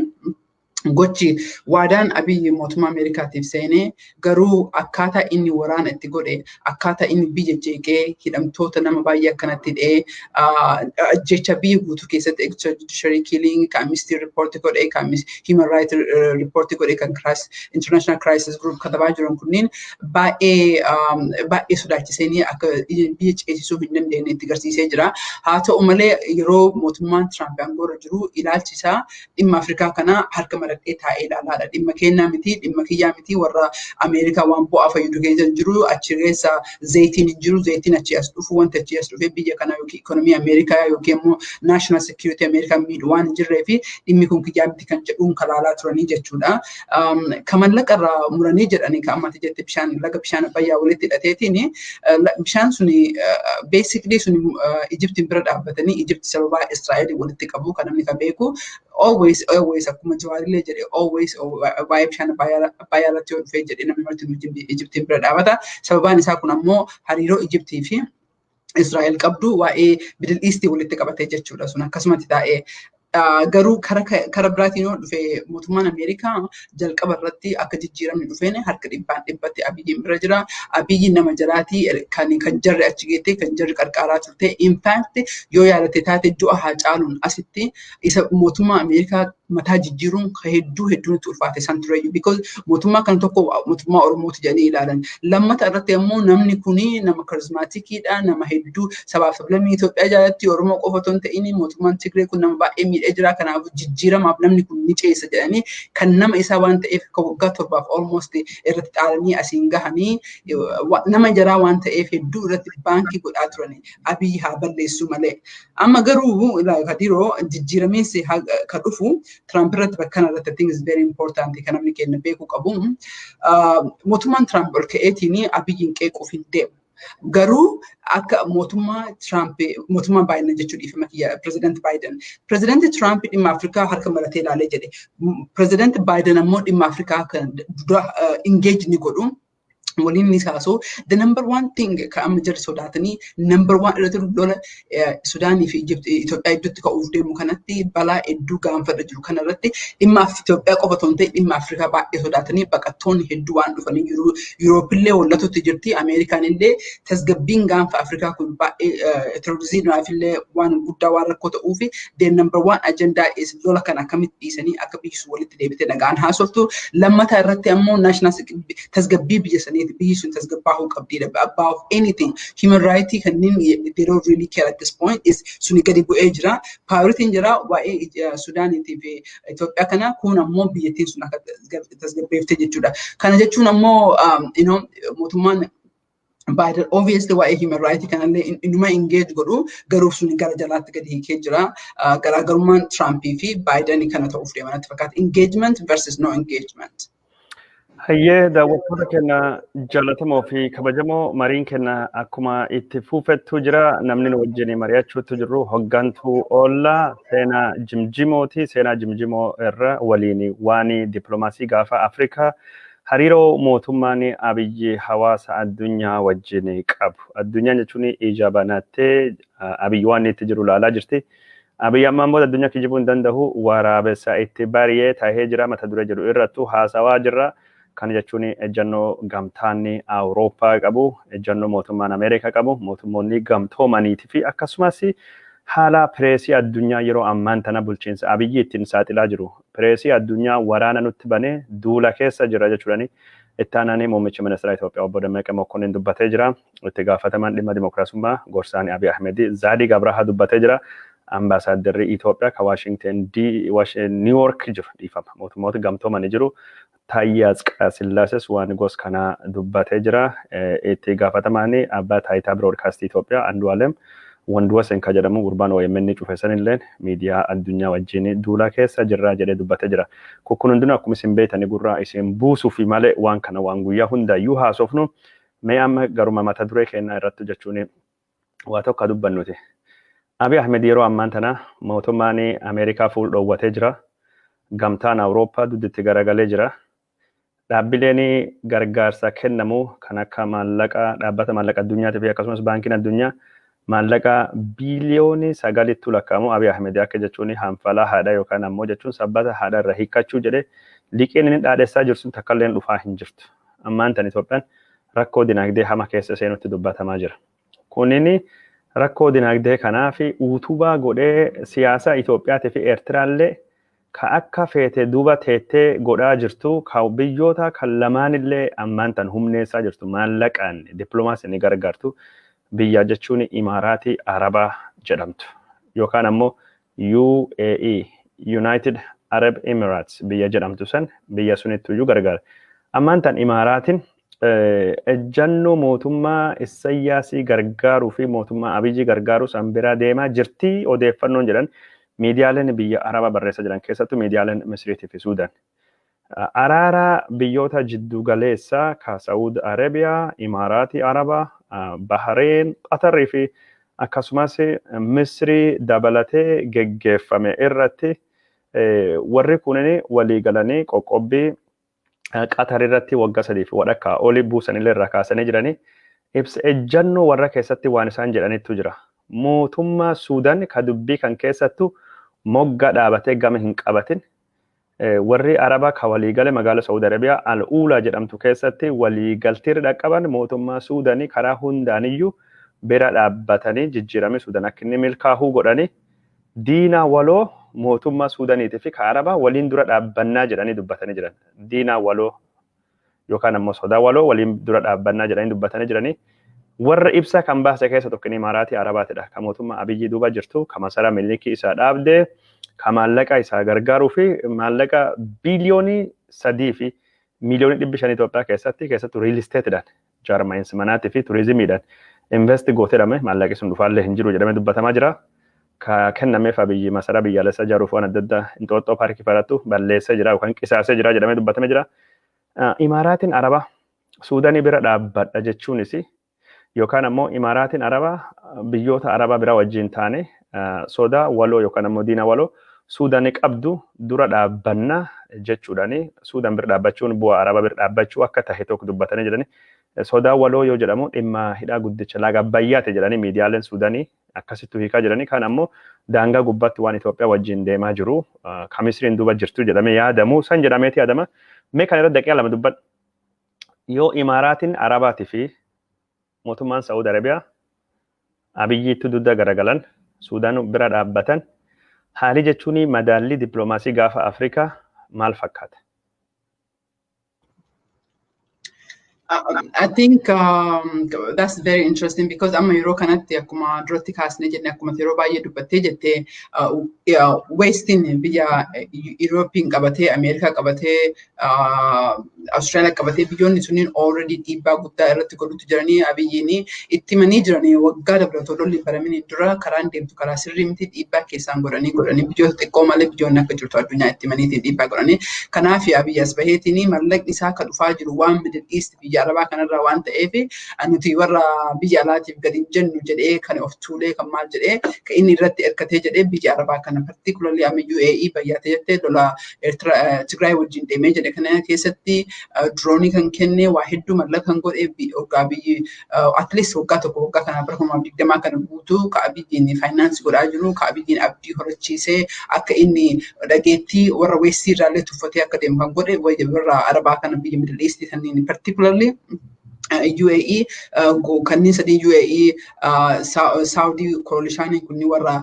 gochi waadaan Abiyyi mootummaa Ameerikaatiif seenee garuu akkaataa inni waraana itti godhe, akkaataa inni biyya jeeqee hidhamtoota nama baay'ee akkanatti hidhee, jecha biyya guutuu keessatti extrajudiciary killing kan Amnesty report godhe, kan human rights report godhe, kan International Crisis Group katabaa jiran kunneen baay'ee baay'ee sodaachisanii akka biyya ceesisuu hin dandeenye itti garsiisee jira. Haa ta'u malee, yeroo mootummaan Trump aangoo irra jiru ilaalchi isaa dhimma Afrikaa kana harka maradhee taa'ee ilaalaadha. Dhimma kennaa miti, dhimma kiyyaa miti, warra Ameerikaa waan bu'aa fayyadu keessa hin jiru, achi keessa zayitiin hin jiru, zayitiin achi as dhufu, wanti achi as dhufee biyya kana yookiin ikonomii Ameerikaa yookiin immoo national security Ameerikaa miidhu waan hin jirree fi dhimmi kun kiyyaa miti kan jedhuun kalaalaa turanii jechuudha. Ka mallaqa irraa muranii jedhanii, kan ammatti jette, bishaan laga bishaan Abbayyaa walitti hidhateetiin bishaan suni basically suni Ijiptiin bira dhaabbatanii Ijipti sababaa Israa'el walitti qabu kan namni kan beeku always always akkuma Jawaarillee jedhe, always waa'ee bishaan Abbayyaa irratti yoo dhufee jedhe namni marti Ijiptiin bira dhaabata. Sababaan isaa kun ammoo hariiroo Ijiptii fi Israa'el qabdu waa'ee Middle East walitti qabatee jechuudha. Sun akkasumatti taa'ee garuu kara biraatiin yoo dhufe, mootummaan Ameerikaa jalqaba irratti akka jijjiiramni dhufeen harka dhibbaan dhibbatti Abiyyiin bira jira. Abiyyiin nama jalaatii kan jarri achi geette, kan jarri qarqaaraa turte. In fact, yoo yaadatte taate, du'a Haacaaluun asitti isa mootummaa Ameerikaa mataa jijjiiruun hedduu hedduu nutti ulfaate san tureyyuu, because mootummaa kana tokko mootummaa Oromooti jedhanii ilaalan. Lammata irratti ammoo namni kuni nama charismaticiidha, nama hedduu sabaaf sablammii Itoophiyaa jaalatti, Oromoo qofa otoo hin ta'in mootummaan Tigree kun nama baay'ee miidhee jira, kanaafuu jijjiiramaaf namni kun ni ceesa jedhanii kan nama isaa waan ta'eef kan waggaa 7f almost irratti xaaranii asiin gahanii nama jaraa waan ta'eef hedduu irratti baankii godhaa turani, Abiyyi haa balleessu malee. Amma garuu Kadiroo, jijjiiramiinsi ka dhufu Trump irratti bakka kana irratti I think is very important kan namni keenya beekuu qabu. Mootummaan Trump ol ka'eetiin Abiyyiin qeequuf hin deemu. Garuu akka mootummaa Trump, mootummaa Biden jechuun dhiifama kiyya, Pireezidant Biden. Pireezidanti Trump dhimma Afrikaa harka maratee ilaalee jedhe. Pireezidanti Biden ammoo dhimma Afrikaa kan dura engage ni godhu. Waliin ni kaasu. The number one thing kan amma jarri sodaatanii number one irratti lola Sudaanii fi Itoophiyaa gidduutti ka'uuf deemu kanatti, balaa hedduu gaanfarra jiru kanarratti, dhimma Itoophiyaa qofa otoo hin ta'in dhimma Afrikaa baay'ee sodaatanii, baqattoonni hedduu waan dhufanii jiru. Yurooppillee hollatutti jirti. Ameerikaan illee tasgabbiin gaanfa Afrikaa kun baay'ee terrorizimiidhaaf illee waan guddaa waan rakkoo ta'uufi, the number one agenda is lola kana akkamitti dhiisanii akka biyyi sun walitti deebitee nagaan haasoftu. Lammataa irratti ammoo national tasgabbii biyya saniiti, biyyi sun tasgabbaa'uu qabdidha. Above anything, human right kanneen they don't really care at this point is suni gadi bu'ee jira. Prioritiin jira waa'ee Sudaaniitii fi Itoophiyaa kana, kun ammoo biyyattiin sun akka tasgabbeefte jechuudha. Kana jechuun ammoo mootummaan Biden obviously waa'ee human right kanallee inuma engage godhu, garuu sun gara jalaatti gadi hiikee jira. Garaagarummaan Trumpii fi Biden kana ta'uuf deema natti fakkaata. Engagement versus no engagement. Hayyee, daawwattoota keenya jaallatamoo fi kabajamoo, mariin keenya akkuma itti fufettu jira. Namni nu wajjin mari'achuutu jiru hoggantuu oollaa Seenaa Jimjimooti. Seenaa Jimjimoo irra waliin waan dippiloomaasii gaafa Afrikaa, hariiroo mootummaan Abiyyi hawaasa addunyaa wajjin qabu. Addunyaan jechuun ija banattee Abiyyi waan itti jiru ilaalaa jirti. Abiyyi ammaan booda addunyaa kijibuu hin danda'u, waraabessa itti bari'ee taa'ee jira mata duree jedhu irrattu haasawaa jirra. Kana jechuun ejjennoo gamtaan Awurooppaa qabu, ejjennoo mootummaan Ameerikaa qabu, mootummoonni gamtoomaniitii fi akkasumas haala pireesii addunyaa yeroo ammaan tana bulchiinsa Abiyyi ittiin saaxilaa jiru. Pireesii addunyaa waraana nutti banee duula keessa jira jechuudhani. Itti aananii muummichi ministeera Itoophiyaa obbo Dammaqee Mokonnin dubbatee jira. Itti gaafatamaan dhimma dimokiraasummaa gorsaan Abiy Ahmed Zaadii Gabrahaa dubbatee jira. Ambaasaaddarri Itoophiyaa ka Waashingten New York jiru, dhiifama, mootummoota gamtoomanii jiru, Taayyee Atsqasillaases waan gos kanaa dubbatee jira. Itti gaafatamaan abbaa taayitaa biroodkaastii Itoophiyaa Andu'aalem Wanduwasen ka jedhamu gurbaan OMN cufe sanilleen miidiyaa addunyaa wajjin duula keessa jirra jedhee dubbatee jira. Kun hundinuu akkuma isin beektanii gurraa isin buusuufi malee waan kana waan guyyaa hundaayyuu haasofnu. Mee amma garuma mata duree keenyaa irratti jechuun waa tokko dubbannuti. Abiy Ahmed yeroo ammaan tana mootummaan Ameerikaa fuul dhoowwatee jira. Gamtaan Awurooppaa dudditti garagalee jira. Dhaabbileen gargaarsa kennamu kan akka maallaqa dhaabbata maallaqa addunyaatii fi akkasumas baankiin addunyaa maallaqa biiliyoonii 9tti lakkaa'amu Abiy Ahmed akka jechuun hanfalaa haadha yookaan ammoo jechuun sabbata haadha irra hiikkachuu jedhee liqiin inni dhaadessaa jiru sun takka illee dhufaa hin jirtu. Ammaan tan Itoophiyaan rakkoo dinagdee hama keessa seenutti dubbatamaa jira. Kunini rakkoo dinagdee kanaa fi utubaa godhee siyaasa Itoophiyaatii fi Eertiraallee ka akka feete duuba teettee godhaa jirtu, ka biyyoota kan lamaanillee ammaan tan humneessaa jirtu, maallaqaan dippiloomaasiin ni gargaartu, biyya jechuun Imaaraatii Arabaa jedhamtu yookaan ammoo UAE, United Arab Emirates biyya jedhamtu san, biyya sunittu iyyuu gargaara. Ammaan tan Imaaraatiin ejjannoo mootummaa Isayyaasii gargaaruu fi mootummaa Abiyyi gargaaruu san bira deemaa jirti odeeffannoon jedhan miidiyaaleen biyya Arabaa barreessaa jiran, keessattuu miidiyaaleen Misriitii fi Suudaan. Araara biyyoota jiddu galeessaa ka Saawud Arabiyaa, Imaaraatii Arabaa, Bahareen, Qatarrii fi akkasumas Misrii dabalatee geggeeffame irratti warri kunin walii galanii qoqqobbii Qatar irratti waggaa 3.5 olii buusanillee irraa kaasanii jiranii, ibsa ejjannoo warra keessatti waan isaan jedhanittu jira. Mootummaa Suudaan ka dubbii kan keessattu mogga dhaabatee gama hin qabatin, warri Arabaa ka waliigale magaala Saawud Arabiyaa Al-Uulaa jedhamtu keessatti waliigalteerra dhaqqaban, mootummaa Suudaanii karaa hundaaniyyuu bira dhaabbatanii jijjiirame Suudaan akka inni milkaa'uu godhanii, diinaa waloo mootummaa Suudaaniitii fi ka Arabaa waliin dura dhaabbannaa jedhanii dubbatanii jiran. Diinaa waloo yookaan ammoo sodaa waloo waliin dura dhaabbannaa jedhanii dubbatanii jiranii. Warra ibsa kan baase keessa tokko Imaaraatii Arabaatidha. Ka mootummaa Abiyyi duuba jirtu, ka masaraa Minilikii isaa dhaabdee, ka maallaqa isaa gargaaruu fi maallaqa 3.5 biiliyoonii Itoophiyaa keessatti, keessattuu real estateidhaan, jaarmaayinsi manaatii fi turizimiidhaan invest gooteedhame, maallaqi sun dhufaallee hin jiru jedhamee dubbatamaa jira. Ka kennameef Abiyyi masaraa biyyaalessaa ijaaruuf waan adda addaa Inxooxxoo paarkii farattu balleessee jira yookaan qisaasee jira jedhamee dubbatamee jira. Imaaraatiin Arabaa Suudaanii bira dhaabbadha jechuunis, yookaan ammoo Imaaraatiin Arabaa biyyoota Arabaa biraa wajjin taane sodaa waloo yookaan ammoo diina waloo Suudaanii qabdu dura dhaabbannaa jechuudhaani, Suudaan bira dhaabbachuun bu'aa Arabaa bira dhaabbachuu akka tahe tokko dubbatanii jirani. Sodaa waloo yoo jedhamu dhimma hidhaa guddicha laga Abbayyaati jedhanii miidiyaaleen Suudaanii akkasittu hiikaa jiranii. Kaan ammoo daangaa gubbaatti waan Itoophiyaa wajjin deemaa jiru kan Misriin duuba jirtu jedhamee yaadamu san jedhameeti yaadama. Mee kan irratti daqiiqaa 2 dubbadhu. Yoo Imaaraatiin Arabaatii fi mootummaan Saa'ud Arabiyaa Abiyyiitti dugda garagalan, Suudaan bira dhaabbatan, haali jechuun madaallii dippiloomaasii gaafa Afrikaa maal fakkaata? I think that's very interesting because amma yeroo kanatti akkuma duratti kaasnee jenne, akkuma yeroo baay'ee dubbattee jettee, Westiin biyya Euroopiin qabatee, Ameerikaa qabatee, Austraaliyaa qabatee, biyyoonni sunniin already dhiibbaa guddaa irratti godhutu jiranii. Abiyyiin itti himanii jiranii waggaa dabalatoo lolli baramini dura karaan deemtu karaa sirrii miti. Dhiibbaa keessaan godhanii godhanii biyyoota xiqqoo malee biyyoonni akka jirtu addunyaa itti himaniitiin dhiibbaa godhanii. Kanaaf Abiyyi as baheetiin mallaqni isaa kan dhufaa jiru waan Middle East, biyya Arabaa kanarraa waan ta'eef, nuti warra biyya alaatiif gadi hin jennu jedhee kan of tuulee kan maal jedhee kan inni irratti hirkatee jedhee biyya Arabaa kana, particularly amma UAE bayyaatee jettee lola Eertiraa Tigraay wajjin deemee jedhe kana keessatti diroonii kan kenne, waa hedduu mallaqa kan godhe, waggaa biyyi at least waggaa tokko, waggaa kana bara 2020 kana guutuu ka Abiyyiin finance godhaa jiru, ka Abiyyiin abdii horachiisee akka inni dhageettii warra Westii irraallee tuffatee akka deemu kan godhe warra Arabaa kana, biyya Middle East kanneen, particularly UAE kanneen sadii, UAE, Saudi coalition kunni warra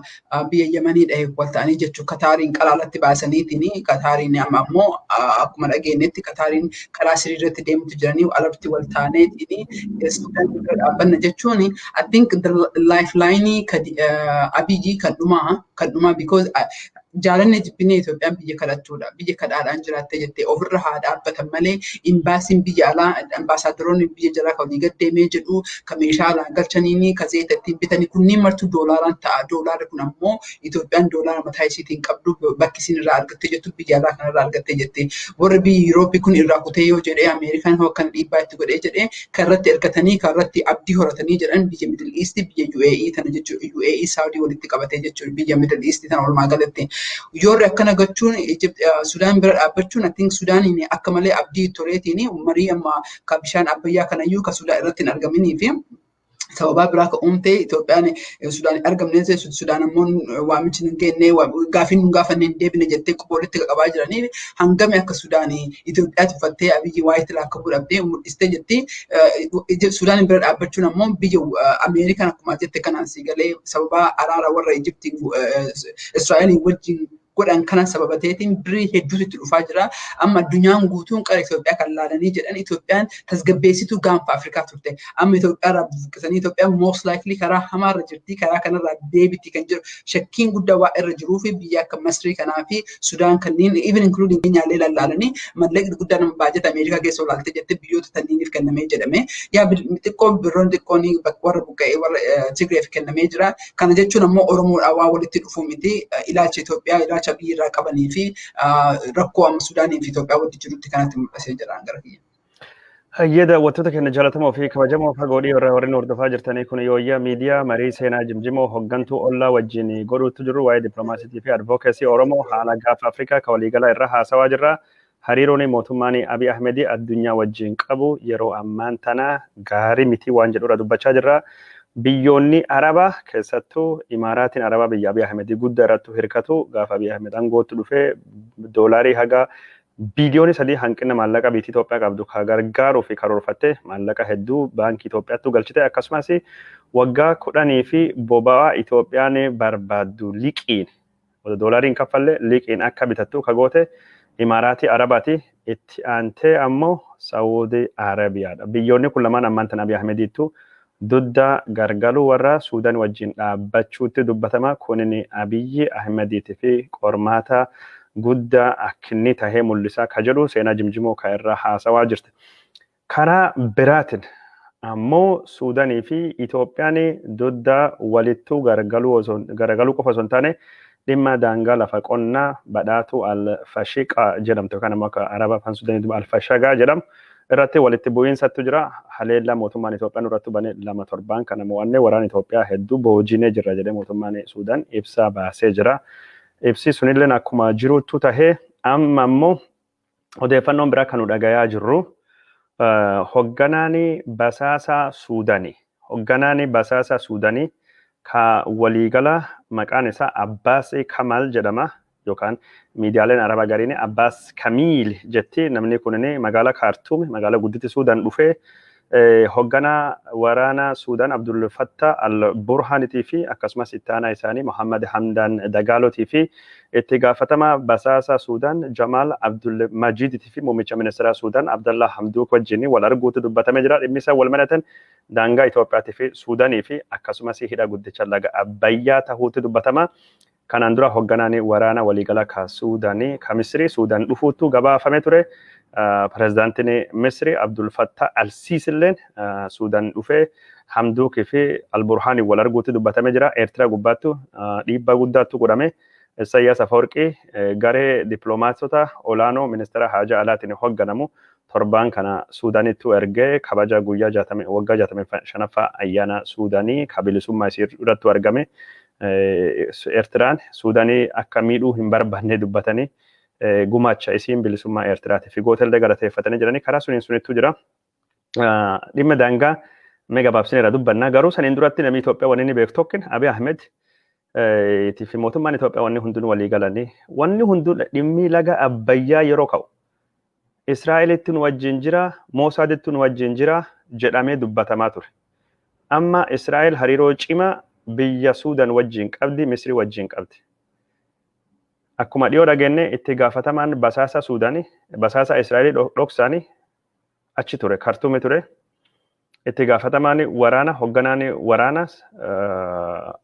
biyya Yemanii dhahe wal ta'anii jechuu, Kataariin qalaalatti baasaniitiin. Kataariin amma ammoo akkuma dhageenyetti Kataariin karaa sirrii irratti deemutu jiranii alatti wal taaneetiin Suudaan bira dhaabbanna jechuun, I think the lifeline Abiyyi kan dhumaa because jaalanne jibbinee Itoophiyaan biyya kadhattuudha. Biyya kadhaadhaan jiraattee jettee ofirra haa dhaabbatan malee imbaasiin biyya alaa, ambaasaadaroonni biyya jalaa kan walii gad deemee jedhu, kan meeshaa alaa galchaniini, kan zayita ittiin bitanii kunniin martuu doolaaraan ta'a. Doolaarri kun ammoo Itoophiyaan doolaara mataa isiitiin qabdu bakki isin irraa argattee jettu biyya alaa kanarraa argattee jetti. Warri biyya Yurooppii kun irraa kutee yoo jedhee, Ameerikaan hoo akkana dhiibbaa itti godhee jedhee, kan irratti ergatanii, kan irratti abdii horatanii jedhan biyya Middle East, biyya UAE tana jechuudha. UAE, Saudii walitti qabatee jechuudha biyya Middle East tana walumaa galatti. Yoorri akkana gochuun Sudaan bira dhaabbachuun, I think Sudaaniin akka malee abdii toleetiin marii amma kan bishaan Abbayyaa kanayyuu kan Sudaan irratti hin argaminii fi sababaa biraa kan uumte Itoophiyaan Sudaan argamne, Sudaan ammoo waamichi hin kenne, gaafiin nu gaafanne hin deebine jettee quba walitti qabaa jiranii hangami akka Sudaan Itoophiyaa tuffattee Abiyyi waa'ee tilaa akka godhamtee mul'istee jetti. Sudaan bira dhaabbachuun ammoo biyya Ameerikaan akkuma jette kanaan si galee sababaa araara warra Ijiptiin Israa'eliin wajjin godhan kana sababa ta'eetiin birrii hedduutu itti dhufaa jira. Amma addunyaan guutuun qara Itoophiyaa kan laalanii jedhan Itoophiyaan tasgabbeessituu gaanfa Afrikaa turte. Amma Itoophiyaa irraa buqqisanii Itoophiyaan most likely karaa hamaarra jirti. Karaa kanarraa deebiti kan jiru shakkiin guddaa waa irra jiruu fi biyya akka Masrii kanaa fi Sudaan kanneen, even including Keenyaallee lallaalanii mallaqni guddaa nama baajata Ameerikaa keessa olaaltee jettee biyyoota tanniiniif kennamee jedhame. Yaa xiqqoo birroon xiqqoon warra buqqa'ee warra Tigreef kennamee jira. Kana jechuun ammoo Oromoodhaan waa walitti dhufuu miti. Ilaalcha Itoophiyaa, ilaalcha biyya irraa qabanii fi rakkoo amma Sudaanii fi Itoophiyaa walitti jirutti kanatti mul'isee jira gara kiyya. Hayyee, daawwattoota keenya jaallatamoo fi kabajamoo, fagoo dhiyoo irraa warreen hordofaa jirtanii, kun Yooyyaa Miidiyaa marii Seenaa Jimjimoo hoggantuu ollaa wajjin godhuutti jiru waa'ee dippiloomaasiitii fi advocacy Oromoo haala gaafa Afrikaa ka waliigalaa irra haasawaa jirra. Hariiroon mootummaan Abiy Ahmed addunyaa wajjin qabu yeroo ammaan tana gaarii miti waan jedhurra dubbachaa jirra. Biyyoonni Arabaa, keessattuu Imaaraatiin Arabaa, biyya Abiy Ahmed guddaa irratti hirkatu, gaafa Abiy Ahmed aangootti dhufee doolaarii haga biiliyoonii 3 hanqina maallaqa biyyi Itoophiyaa qabdu ka gargaaruu fi karoorfatte maallaqa hedduu baankii Itoophiyaatti galchite. Akkasumas waggaa 10 fi boba'aa Itoophiyaan barbaaddu liqiin, doolaariin kaffalle, liqiin akka bitattu ka goote Imaaraatii Arabaati. Itti aantee ammoo Saawudii Arabiyaadha. Biyyoonni kun lamaan ammaan tana Abiy Ahmediittu dudda gargaluu warra Suudaan wajjin dhaabbachuutti dubbatama. Kunin Abiyyi Ahmediitii fi qormaata guddaa akkinni tahee mul'isaa ka jedhu Seenaa Jimjimoo ka irraa haasawaa jirti. Karaa biraatiin ammoo Suudaanii fi Itoophiyaan dudda walittuu garagaluu qofa osoo hin taane dhimma daangaa lafa qonnaa badhaatu Alfashiqaa jedhamtu yookaan ammoo akka Araba afaan Suudaanii Alfashagaa jedhamu irratti walitti bu'iinsatu jira. Haleellaa mootummaan Itoophiyaa nurratti bane lama torbaan kana mo'annee waraana Itoophiyaa hedduu boojinee jirra jedhee mootummaan Suudaan ibsa baasee jira. Ibsi sunillee akkuma jirutti tahee amma ammoo odeeffannoon biraa kan nu dhagayaa jirru Hogganaan basaasaa Suudaanii, hogganaan basaasaa Suudaanii ka waliigala maqaan isaa Abbaas Kamal jedhama, yookaan miidiyaaleen Arabaa gariin Abbaas Kamiil jetti. Namni kunin magaalaa Kaartuum, magaalaa gudditti Suudaan dhufee, hogganaa waraana Suudaan Abdul Fattah al Burhaanitii fi akkasumas itti aanaa isaanii Muhammad Hamdan Dagaalotii fi itti gaafatama basaasa Suudaan Jamaal Abdul Majiiditii fi muummicha ministeera Suudaan Abdallah Hamduuk wajjin wal arguutu dubbatamee jira. Dhimmi isaan wal mari'atan daangaa Itoophiyaatii fi Suudaanii fi akkasumas hidha guddicha laga Abbayyaa tahuutu dubbatama. Kanaan dura hogganaan waraana waliigala ka Suudaanii ka Misrii Suudaan dhufuutu gabaafame ture. Pirezidaantiin Misrii Abdul Fattah Al-Siisi illeen Suudaan dhufee Hamduukii fi Al-Burhaanii wal arguutu dubbatamee jira. Eertiraa gubbaattu dhiibbaa guddaatu godhame. Isaayyaas Afawarqii garee dippiloomaatota olaanoo ministeera haajaa alaatiin hoogganamu torbaan kana Suudaanittu ergee kabaja guyyaa waggaa 65ffaa ayyaana Suudaanii ka bilisummaa isii irratti argame. Eertiraan Suudaanii akka miidhuu hin barbaanne dubbatanii, gumaacha isiin bilisummaa Eertiraatiif gootellee galateeffatanii jiranii, karaa suniin sunittu jira. Dhimma daangaa mee gabaabsineera dubbannaa, garuu saniin duratti namni Itoophiyaa wanni inni beeku tokkin Abiy Ahmed fi mootummaan Itoophiyaa wanni hundinuu walii galanii, wanni hunduu dhimmi laga Abbayyaa yeroo ka'u Israa'elitti nu wajjin jira, Moosaaditti nu wajjin jira jedhamee dubbatamaa ture. Amma Israa'el hariiroo cimaa biyya Suudaan wajjin qabdi, Misrii wajjin qabdi. Akkuma dhiyoo dhageenye itti gaafatamaan basaasa Suudaanii, basaasa Israa'elii dhoksaanii achi ture, Kartuumi ture. Itti gaafatamaan waraana, hoogganaan waraana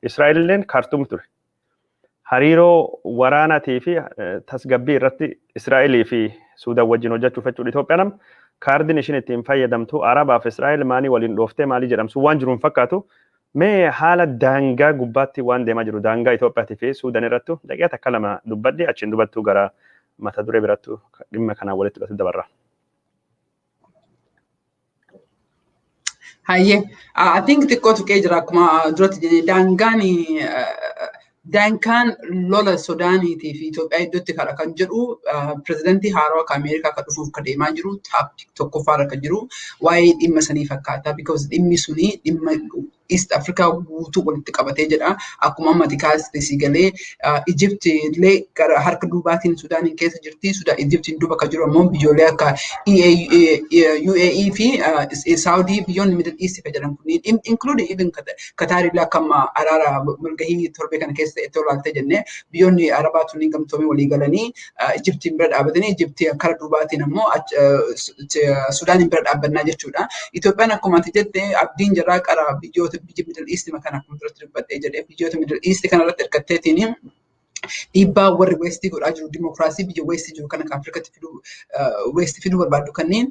Israa'elilleen Kartuum ture. Hariiroo waraanaatii fi tasgabbii irratti Israa'elii fi Suudaan wajjin hojjechuuf jechuudha. Itoophiyaan amma kaardiin ishiin ittiin fayyadamtu Arabaaf Israa'el maanii waliin dhooftee maalii jedhamsu waan jiru hin fakkaatu. Mee haala daangaa gubbaatti waan deemaa jiru, daangaa Itoophiyaatii fi Suudaan irrattu daqiiqaa takka lama dubbadhi, achiin dubattuu gara mata duree birattu dhimma kanaan walitti hidhatu dabarra. Hayyee, I think xiqqoo tuqee jira. Akkuma duratti jennee, daangaan lola Sudaaniitii fi Itoophiyaa iddootti kadha kan jedhu, pirezidantii haarawaa akka Ameerikaa kan dhufuuf kan deemaa jiru topic tokkoffaarra kan jiru waa'ee dhimma sanii fakkaata. Because dhimmi suni dhimma East Africa guutuu walitti qabatee jedha. Akkuma amma kaastee si galee, Egypt illee gara harka duubaatiin Sudaaniin keessa jirti. Sudaan Egyptiin duuba kan jiru ammoo biyyoollee akka UAE fi Saudi, biyyoonni Middle East jedhan kunniin, including even Qatar illee, akka amma araara walgahii torbee kana keessa itti olaaltee jennee, biyyoonni Arabaa tunniin gamtoomii walii galanii Egyptiin bira dhaabatanii, Egyptii kara duubaatiin ammoo Sudaaniin bira dhaabbannaa jechuudha. Itoophiyaan akkuma ati jette abdiin jirraa qara biyyoota biyya Middle East kana, akkuma duratti dubbadhee jedhee, biyyoota Middle East kanarratti hirkatteetiin dhiibbaa warri Westii godhaa jiru, dimokiraasii biyya Westii jiru kana kan Afrikatti fiduu, Westii fiduu barbaadu kanneen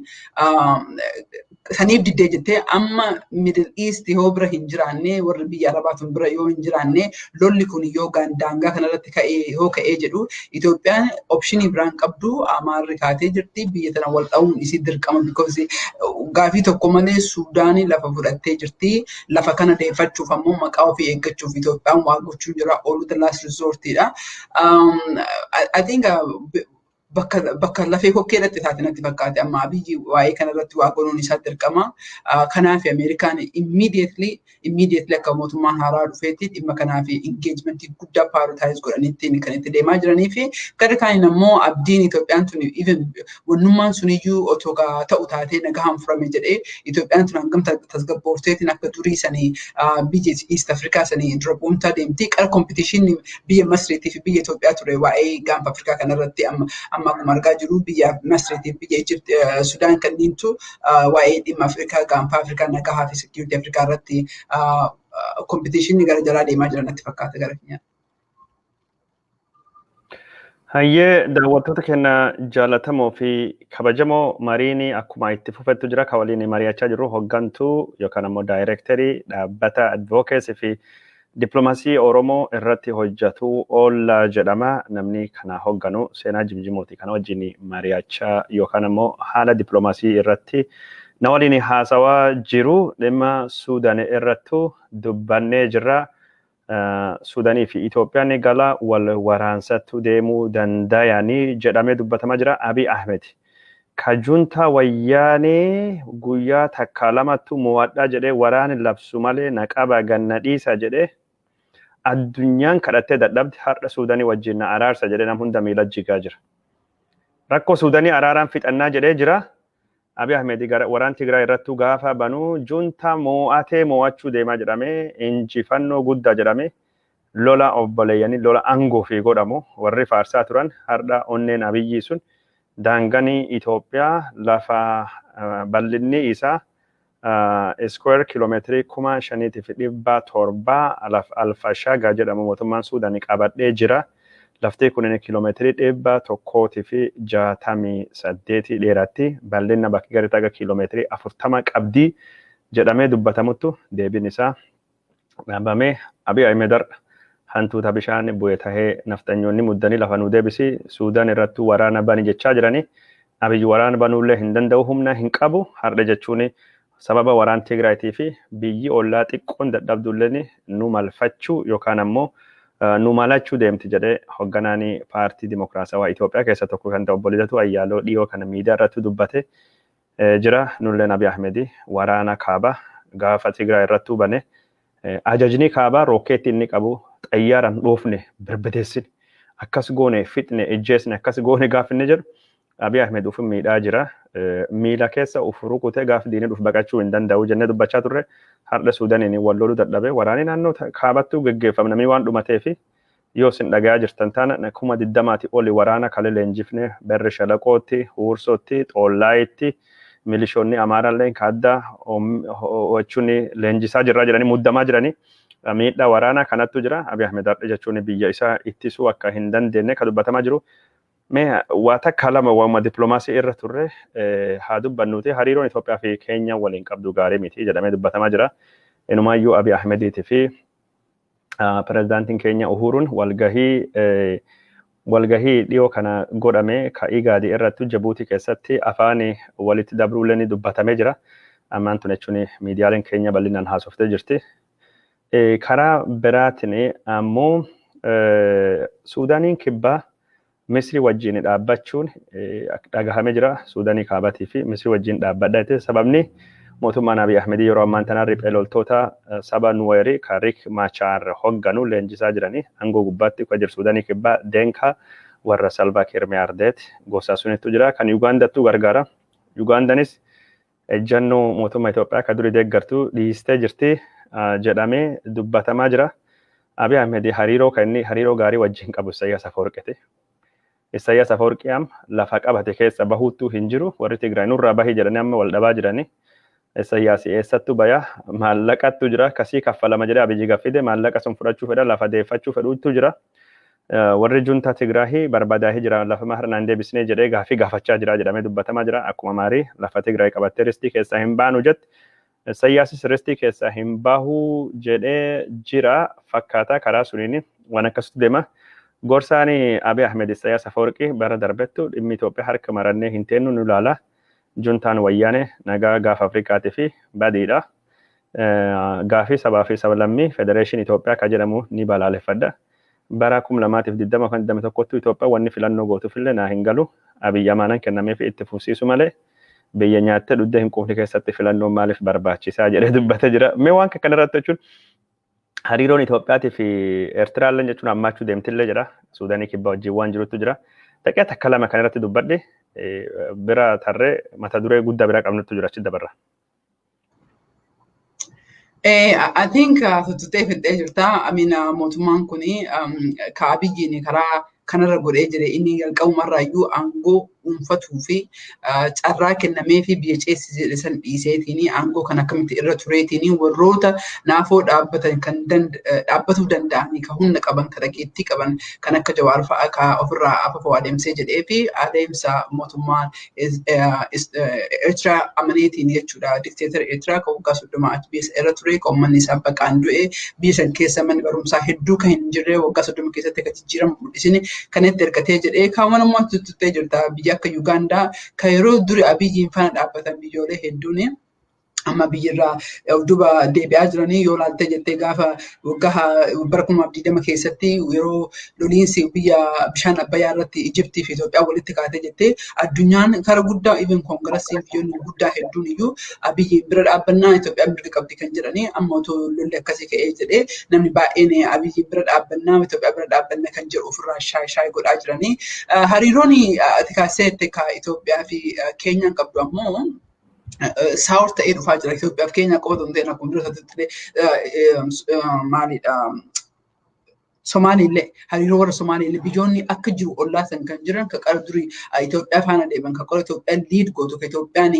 saniif diddee jettee, amma Middle East yoo bira hin jiraanne, warri biyya Arabaa tun bira yoo hin jiraanne, lolli kun yoo daangaa kanarratti ka'ee yoo ka'ee jedhu, Itoophiyaan optionii biraan qabdu. Amaarri kaatee jirti, biyya tana wal dha'uun isii dirqama, because gaafii tokko malee Suudaanii lafa fudhattee jirti. Lafa kana deeffachuuf ammoo maqaa ofii eeggachuuf Itoophiyaan waa gochuun jira, oolu the last resortidha. I think bakka lafee kokkeedhatti taate natti fakkaate. Amma Abiyyi waa'ee kanarratti waa godhuun isaa dirqama. Kanaaf Ameerikaan immediately akka mootummaan haaraa dhufeetti dhimma kanaaf engagementii guddaa prioritize godhaniitti kan itti deemaa jiranii fi gara kaaniin ammoo abdiin Itoophiyaan tun even wannummaan suniyyuu otoo ta'u taatee nagahaan furame jedhee, Itoophiyaan tun hangam tasgabboofteetiin akka durii sanii biyya East Afrikaa sanii dura bu'umtaa deemti. Qara competition biyya Masriitii fi biyya Itoophiyaa ture waa'ee gaanfa Afrikaa kanarratti. Amma akkuma argaa jiru biyya Masriitii fi biyya Egypt, Sudaan kanniintu waa'ee dhimma Afrikaa, gaanfa Afrikaa, nagahaa fi security Afrikaa irratti competitionii gara jalaa deemaa jiran natti fakkaata gara keenyaa. Hayyee, daawwattoota keenya jaallatamoo fi kabajamoo, mariin akkuma itti fufettu jira. Kan waliin mari'achaa jirru hoggantuu yookaan ammoo daayirektarii dhaabbata advocacy fi dippiloomaasii Oromoo irratti hojjetu Oollaa jedhama. Namni kana hogganu Seenaa Jimjimooti. Kana wajjin mari'achaa yookaan ammoo haala dippiloomaasii irratti na waliin haasawaa jiru. Dhimma Suudaan irrattu dubbannee jirra. Suudaanii fi Itoophiyaan gala wal waraansattu deemuu danda'anii jedhamee dubbatamaa jira. Abiy Ahmed Ka juntaa Wayyaanee guyyaa takka lamattu mo'adhaa jedhee waraana labsu malee na qaba ganna dhiisa jedhee addunyaan kadhattee dadhabde har'a Suudanii wajjin na araarsa jedhee nam hunda miila jigaa jira. Rakkoo Suudanii araaraan fixannaa jedhee jira. Abiy Ahmed waraan Tigraay irrattuu gaafa banuu juntaa mo'atee mo'achuu deemaa jedhamee injifannoo guddaa jedhamee lola obboleeyyanii lola aangoo fi godhamu warri faarsaa turan har'a onneen Abiyyi sun daanganii Itoophiyaa lafa bal'inni isaa square kiiloomeetirii 5700 Alfashagaa jedhamu mootummaan Suudaanii qabadhee jira. Lafti kun kiiloomeetirii 168 dheeratti, bal'ina bakki gadi taga kiiloomeetirii 40 qabdii jedhamee dubbatamuttu deebiin isaa dhaabamee Abiy Ahmed hantuuta bishaan bu'e tahee nafxanyoonni muddanii lafa nu deebisi, Suudaan irrattuu waraana bani jechaa jiranii. Abiyyi waraana banuullee hin danda'u, humna hin qabu har'a jechuun sababa waraan Tigraayitii fi biyyi ollaa xiqqoon dadhabdulleen nu malfachuu yookaan ammoo nu malachuu deemti jedhee hoogganaan paartii Dimokiraatawaa Itoophiyaa keessa tokko kan ta'e obbo Lidatuu Ayyaaloo dhiyoo kana miidiyaa irratti dubbate jira. Nulleen Abiy Ahmed waraana kaaba gaafa Tigraay irrattuu bane ajajni kaabaa rookeetti inni qabu xayyaaraan dhoofne barbadeessine, akkas goone fixne, ijjeesne, akkas goone gaafa inni jedhu Abiy Ahmed ufin miidhaa jira. Miila keessa uf rukutee gaafa diinii dhufu baqachuu hin danda'u jennee dubbachaa turre. Har'a Suudaaniin wal loluu dadhabe, waraanni naannoo kaabattuu geggeeffama, namni waan dhumatee fi yoo isin dhagayaa jirtan taana 20,000 oli waraana kale leenjifne Berri Shalaqootti, Huursootti, Xoollaayitti milishoonni Amaaraallee kaaddaa jechuun leenjisaa jirraa jedhanii muddamaa jiranii miidhaa waraanaa kanattu jira. Abiy Ahmed har'a jechuun biyya isaa ittisuu akka hin dandeenye kan dubbatamaa jiru. Mee waa takka lama waanuma dippiloomaasii irra turre haa dubbannuuti. Hariiroon Itoophiyaa fi Keenya waliin qabdu gaarii miti jedhamee dubbatamaa jira. Inumaayyuu Abiy Ahmediitii fi pirezidaantiin keenya Uhuruun walgahii dhiyoo kana godhame ka Igaadi irratti Jabuutii keessatti afaan walitti dabruullee ni dubbatamee jira. Ammaan tun jechuun miidiyaaleen keenya bal'inaan haasoftee jirti. Karaa biraatiin ammoo Suudaaniin kibbaa Misri wajjin dhaabbachuun dhagahamee jira. Suudaanii kaabatii fi Misri wajjin dhaabbadha jettee, sababni mootummaan Abiy Ahmed yeroo ammaan tanaa riphee loltoota saba Nuweerii kan Riik Machaar hogganu leenjisaa jiranii aangoo gubbaatti kan jiru Suudaanii kibbaa Deenkaa warra Salvaa Kiir Miyaardeet gosa sunittu jira. Kan Ugaandattuu gargaara. Ugaandanis ejjannoo mootummaa Itoophiyaa kan durii deeggartu dhiistee jirti jedhamee dubbatamaa jira. Abiy Ahmed hariiroo kan inni hariiroo gaarii wajjin qabu Isaayyaas Afawarqiiti. Isaayyaas Afawarqii amma lafa qabate keessa bahuuttuu hin jiru. Warri Tigraay nurraa bahii jedhanii amma wal dhabaa jiranii. Isaayyaas eessattuu baya, maallaqattu jira, kasii kaffalama jedhee Abiyyi gaffide, maallaqa sun fudhachuu fedha, lafa deeffachuu fedhuutu jira. Warri juntaa Tigraahii barbadaahii jira, lafa maharnaan deebisnee jedhee gaafii gaafachaa jira jedhamee dubbatamaa jira. Akkuma maarii lafa Tigraay qabattee ristii keessaa hin baanu jette, Isaayyaasis ristii keessaa hin bahuu jedhee jira fakkaata, karaa suniin waan akkasitti deema. Gorsaan Abiy Ahmed Isaayyaas Afawarqii bara darbettu dhimmi Itoophiyaa harka marannee hin teennu nu ilaala. Juntaan Wayyaane nagaa gaafa Afrikaatii fi badiidha. Gaafii sabaa fi sablammii Federeeshinii Itoophiyaa kan jedhamu ni balaaleffadha. Bara 2020 kan 21tti Itoophiyaa wanni filannoo gootuufillee naa hin galu. Abiyyi amaanaan kennameef itti fufsiisu malee biyya nyaattee dhuddee hin quufne keessatti filannoon maaliif barbaachisaa jedhee dubbatee jira. Mee waan kana irratti jechuun hariiroon Itoophiyaatii fi Eertiraallee jechuun hammaachuu deemtillee jira. Suudaanii kibbaa wajjin waan jirutu jira. Daqiiqaa takka lama kan irratti dubbadhe bira tarree mata duree guddaa bira qabnutu jira, achi dabarra. I think tuttuqxee fixxee jirta. I mean, mootummaan kuni ka Abiyyiin karaa kanarra godhee jire, inni jalqabumarraayyuu aangoo dhuunfatuu fi carraa kennamee fi biyya ceesise jedhe san dhiiseetiin aangoo kan akkamitti irra tureetiin warroota naafoo dhaabbatan kan dhaabbatuu danda'anii, kan humna qaban, kan dhageettii qaban, kan akka Jawaar fa'a ka ofirraa afafoo adeemsee jedhee fi adeemsa mootummaan Eertiraa amaneetiin jechuudha. Dikteetara Eertiraa kan waggaa 30 achi biyya irra ture, kan uummanni isaa baqaan du'e, biyya san keessa manni barumsaa hedduu kan hin jirre, waggaa 30 keessatti akka jijjiiramu mul'isine kan itti ergatee jedhee kaawwan immoo tuttuttee jirta. Biyya akka Yugaandaa kan yeroo duri Abiyyiin faana dhaabbatan biyyoolee hedduun Amma biyyirraa of duuba deebi'aa jiranii yoo laaltee jettee, gaafa waggaa bara 2020 keessatti yeroo loliinsi biyya bishaan Abbayyaa irratti Ijiptii fi Itoophiyaa walitti kaatee jettee, addunyaan kara guddaa, even koongirasiin biyyoonni guddaa hedduun iyyuu Abiyyi bira dhaabbannaa, Itoophiyaan mirga qabdi kan jedhanii, amma otoo lolli akkasii ka'ee jedhee namni baay'een Abiyyi bira dhaabbannaa, Itoophiyaa bira dhaabbannaa kan jedhu ofirraa shaay shaay godhaa jiranii. Hariiroon ati kaasee ka Itoophiyaa fi Keenyaan qabdu ammoo sour ta'ee dhufaa jira. Itoophiyaaf Keenya qofa otoo hin ta'in akkuma dura maalidha, Somaaliillee, hariiroo warra Somaaliillee, biyyoonni akka jiru ollaa san kan jiran, kan qara durii Itoophiyaa faana deeman, kan qara Itoophiyaan lead gootu, kan Itoophiyaan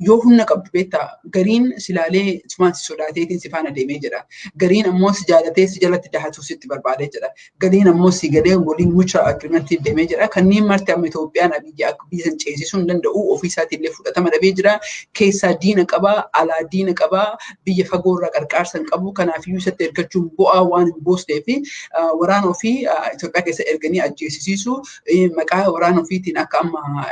yoo humna qabdu beektaa, gariin silaalee sumaan si sodaateetiin si faana deemee jedha. Gariin ammoo si jaalatee si jalatti dahatu sitti barbaadee jedha. Gariin ammoo si galee waliin mucha agreementii deemee jedha. Kanneen marti amma Itoophiyaan Abiyyi akka biyya san ceesisuu hin danda'u, ofii isaatiillee fudhatama dhabee jira. Keessaa diina qabaa, alaa diina qabaa, biyya fagoorraa qarqaarsa hin qabu. Kanaafiyyuu isatti ergachuun bu'aa waan hin buusnee fi waraana ofii Itoophiyaa keessa erganii ajjeesisiisu, maqaa waraana ofiitiin akka amma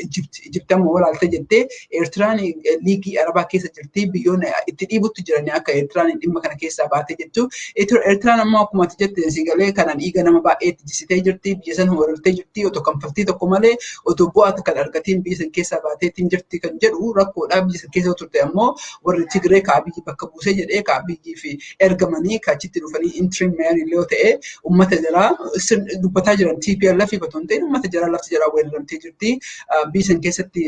Ijipti amma walaalte jettee, Eertiraan Liigii Arabaa keessa jirti, biyyoonni itti dhiibutti jiranii akka Eertiraan dhimma kana keessaa baatee jettu. Eertiraan ammoo akkuma ati jette si galee kana dhiiga nama baay'ee itti jisitee jirti, biyya sana weerartee jirti, otoo kanfaltii tokko malee, otoo bu'aa kan argatiin biyya sana keessaa baateetiin jirti kan jedhu rakkoodha. Biyya sana keessa turte ammoo warri Tigree ka Abiyyi bakka buusee jedhee, ka Abiyyii fi ergamanii ka achitti dhufanii interim mayor illee yoo ta'e uummata jalaa dubbataa jiran TPLF otoo hin ta'in uummata jalaa lafti jalaa weeraramtee jirti. Biyya sana keessatti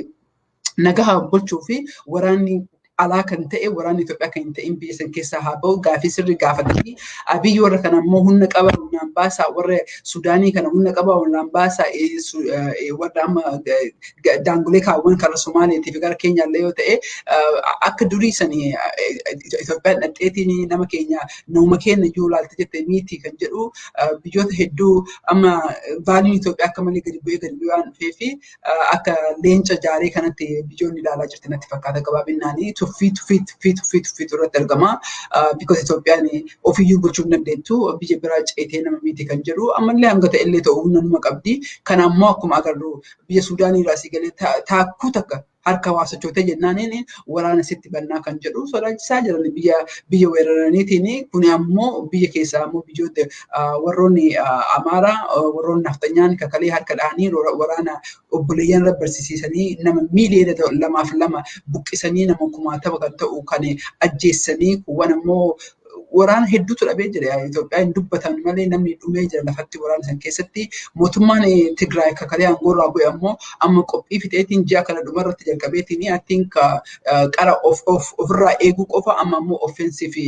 nagaa bulchuu fi waraanni alaa kan ta'e, waraanni Itoophiyaa kan hin ta'in biyya san keessaa haa ba'u gaafii sirrii gaafatanii, Abiyyi warra kana ammoo humna qaba humnaan baasaa, warra Sudaanii kana humna qaba humnaan baasaa, warra amma daangolee kaawwan karaa Somaaliitii fi gara Keenyaallee yoo ta'e, akka durii sanii Itoophiyaan dhadheetiin nama keenya nama keenya iyyuu laalte jette miti kan jedhu, biyyoota hedduu amma valueun Itoophiyaa akka malee gadi bu'ee waan dhufee fi akka leenca jaaree kanatti biyyoonni ilaalaa jirti natti fakkaata. Gabaabinnaanii tuffii tuffii tuffii tuffii tuffiitu irratti argama. Because Itoophiyaan ofiiyyuu bulchuu hin dandeettu, biyya biraa ceetee nama miti kan jedhu ammallee hanga ta'e illee ta'u humna numa qabdi. Kana ammoo akkuma agarru biyya Suudaanii irraa asii galee taakkuu takka harka waa sochootee jennaaniin waraana sitti bannaa kan jedhu sodaachisaa jiran biyya weeraraniitiin. Kun ammoo biyya keessaa ammoo biyyoota warroonni Amaaraa, warroonni nafxanyaan kakalee harka dhahanii waraana obboleeyyan irra barsiisanii nama miiliyoona 2.2 buqqisanii, nama kumaatama kan ta'u kan ajjeessanii, kuuwwan ammoo waraana hedduutu dhabee jira. Itoophiyaa hin dubbatan malee namni dhumee jira lafatti waraana san keessatti. Mootummaan Tigraay kakalee aangoo irraa bu'e ammoo amma qophii fixeetiin ji'a kana dhumarratti jalqabeetiin, I think, qara of ofirraa eeguu qofa, amma ammoo offensive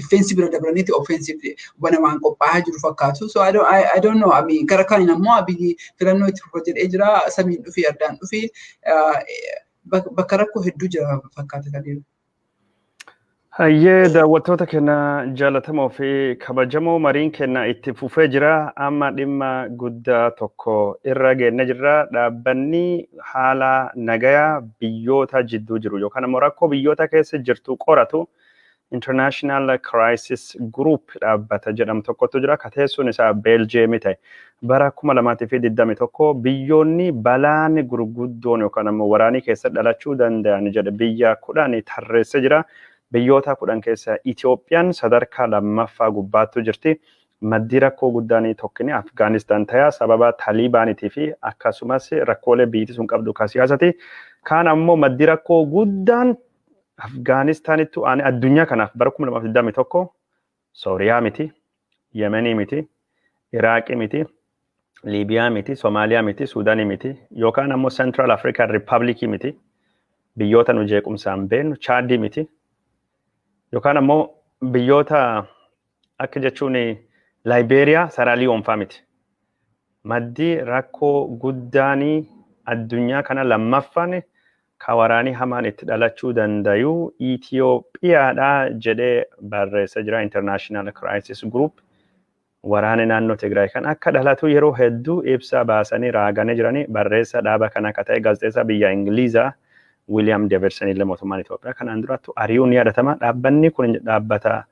defensive bira dabraniiti offensive wana waan qophaa'aa jiru fakkaatu. So I don't know. I mean, gara kaaniin ammoo Abiyyi filannoo itti fufa jedhee jira. Samiin dhufi addaan dhufi bakka rakkoo hedduu jira fakkaata kan. Hayyee, daawwattoota keenya jaalatamoo fi kabajamoo, mariin keenya itti fufee jira. Amma dhimma guddaa tokko irra geenne jirra. Dhaabbanni haala nagayaa biyyoota jidduu jiru yookaan ammoo rakkoo biyyoota keessa jirtu qoratu International Crisis Group dhaabbata jedhamu tokkotu jira. Ka teessoon isaa Beeljeemii ta'e. Bara 2021 biyyoonni balaan gurguddoon yookaan ammoo waraanii keessa dhalachuu danda'an jedhe biyya 10 tarreessee jira. Biyyoota 10 keessa Itoophiyaan sadarkaa lammaffaa gubbaattu jirti. Maddi rakkoo guddaan tokkini Afgaanistaan ta'aa sababa Taliibaanitii fi akkasumas rakkoolee biyyi sun qabdu ka siyaasati. Kaan ammoo maddi rakkoo guddaan Afgaanistaanittu aanee addunyaa kanaaf bara 2021 Sooriyaa miti, Yemenii miti, Iraaqii miti, Liibiyaa miti, Somaaliyaa miti, Suudaanii miti, yookaan ammoo Central African Republic miti, biyyoota nu jeequmsaan beeknu, Chaadii miti, yookaan ammoo biyyoota akka jechuun Laayibeeriyaa, Saraaliyoon faa miti. Maddi rakkoo guddaanii addunyaa kana lammaffaan ka waraanii hamaan itti dhalachuu dandayu Itoophiyaadha jedhee barreessa jira International Crisis Group. Waraanni naannoo Tigraay kan akka dhalatu yeroo hedduu ibsa baasanii raaganii jiranii. Barreessa dhaaba kana akka ta'e gaazexeessaa biyya Ingilizaa William Davidson illee mootummaan Itoophiyaa kanaan durattu ari'uun ni yaadatama. Dhaabbanni kun dhaabbata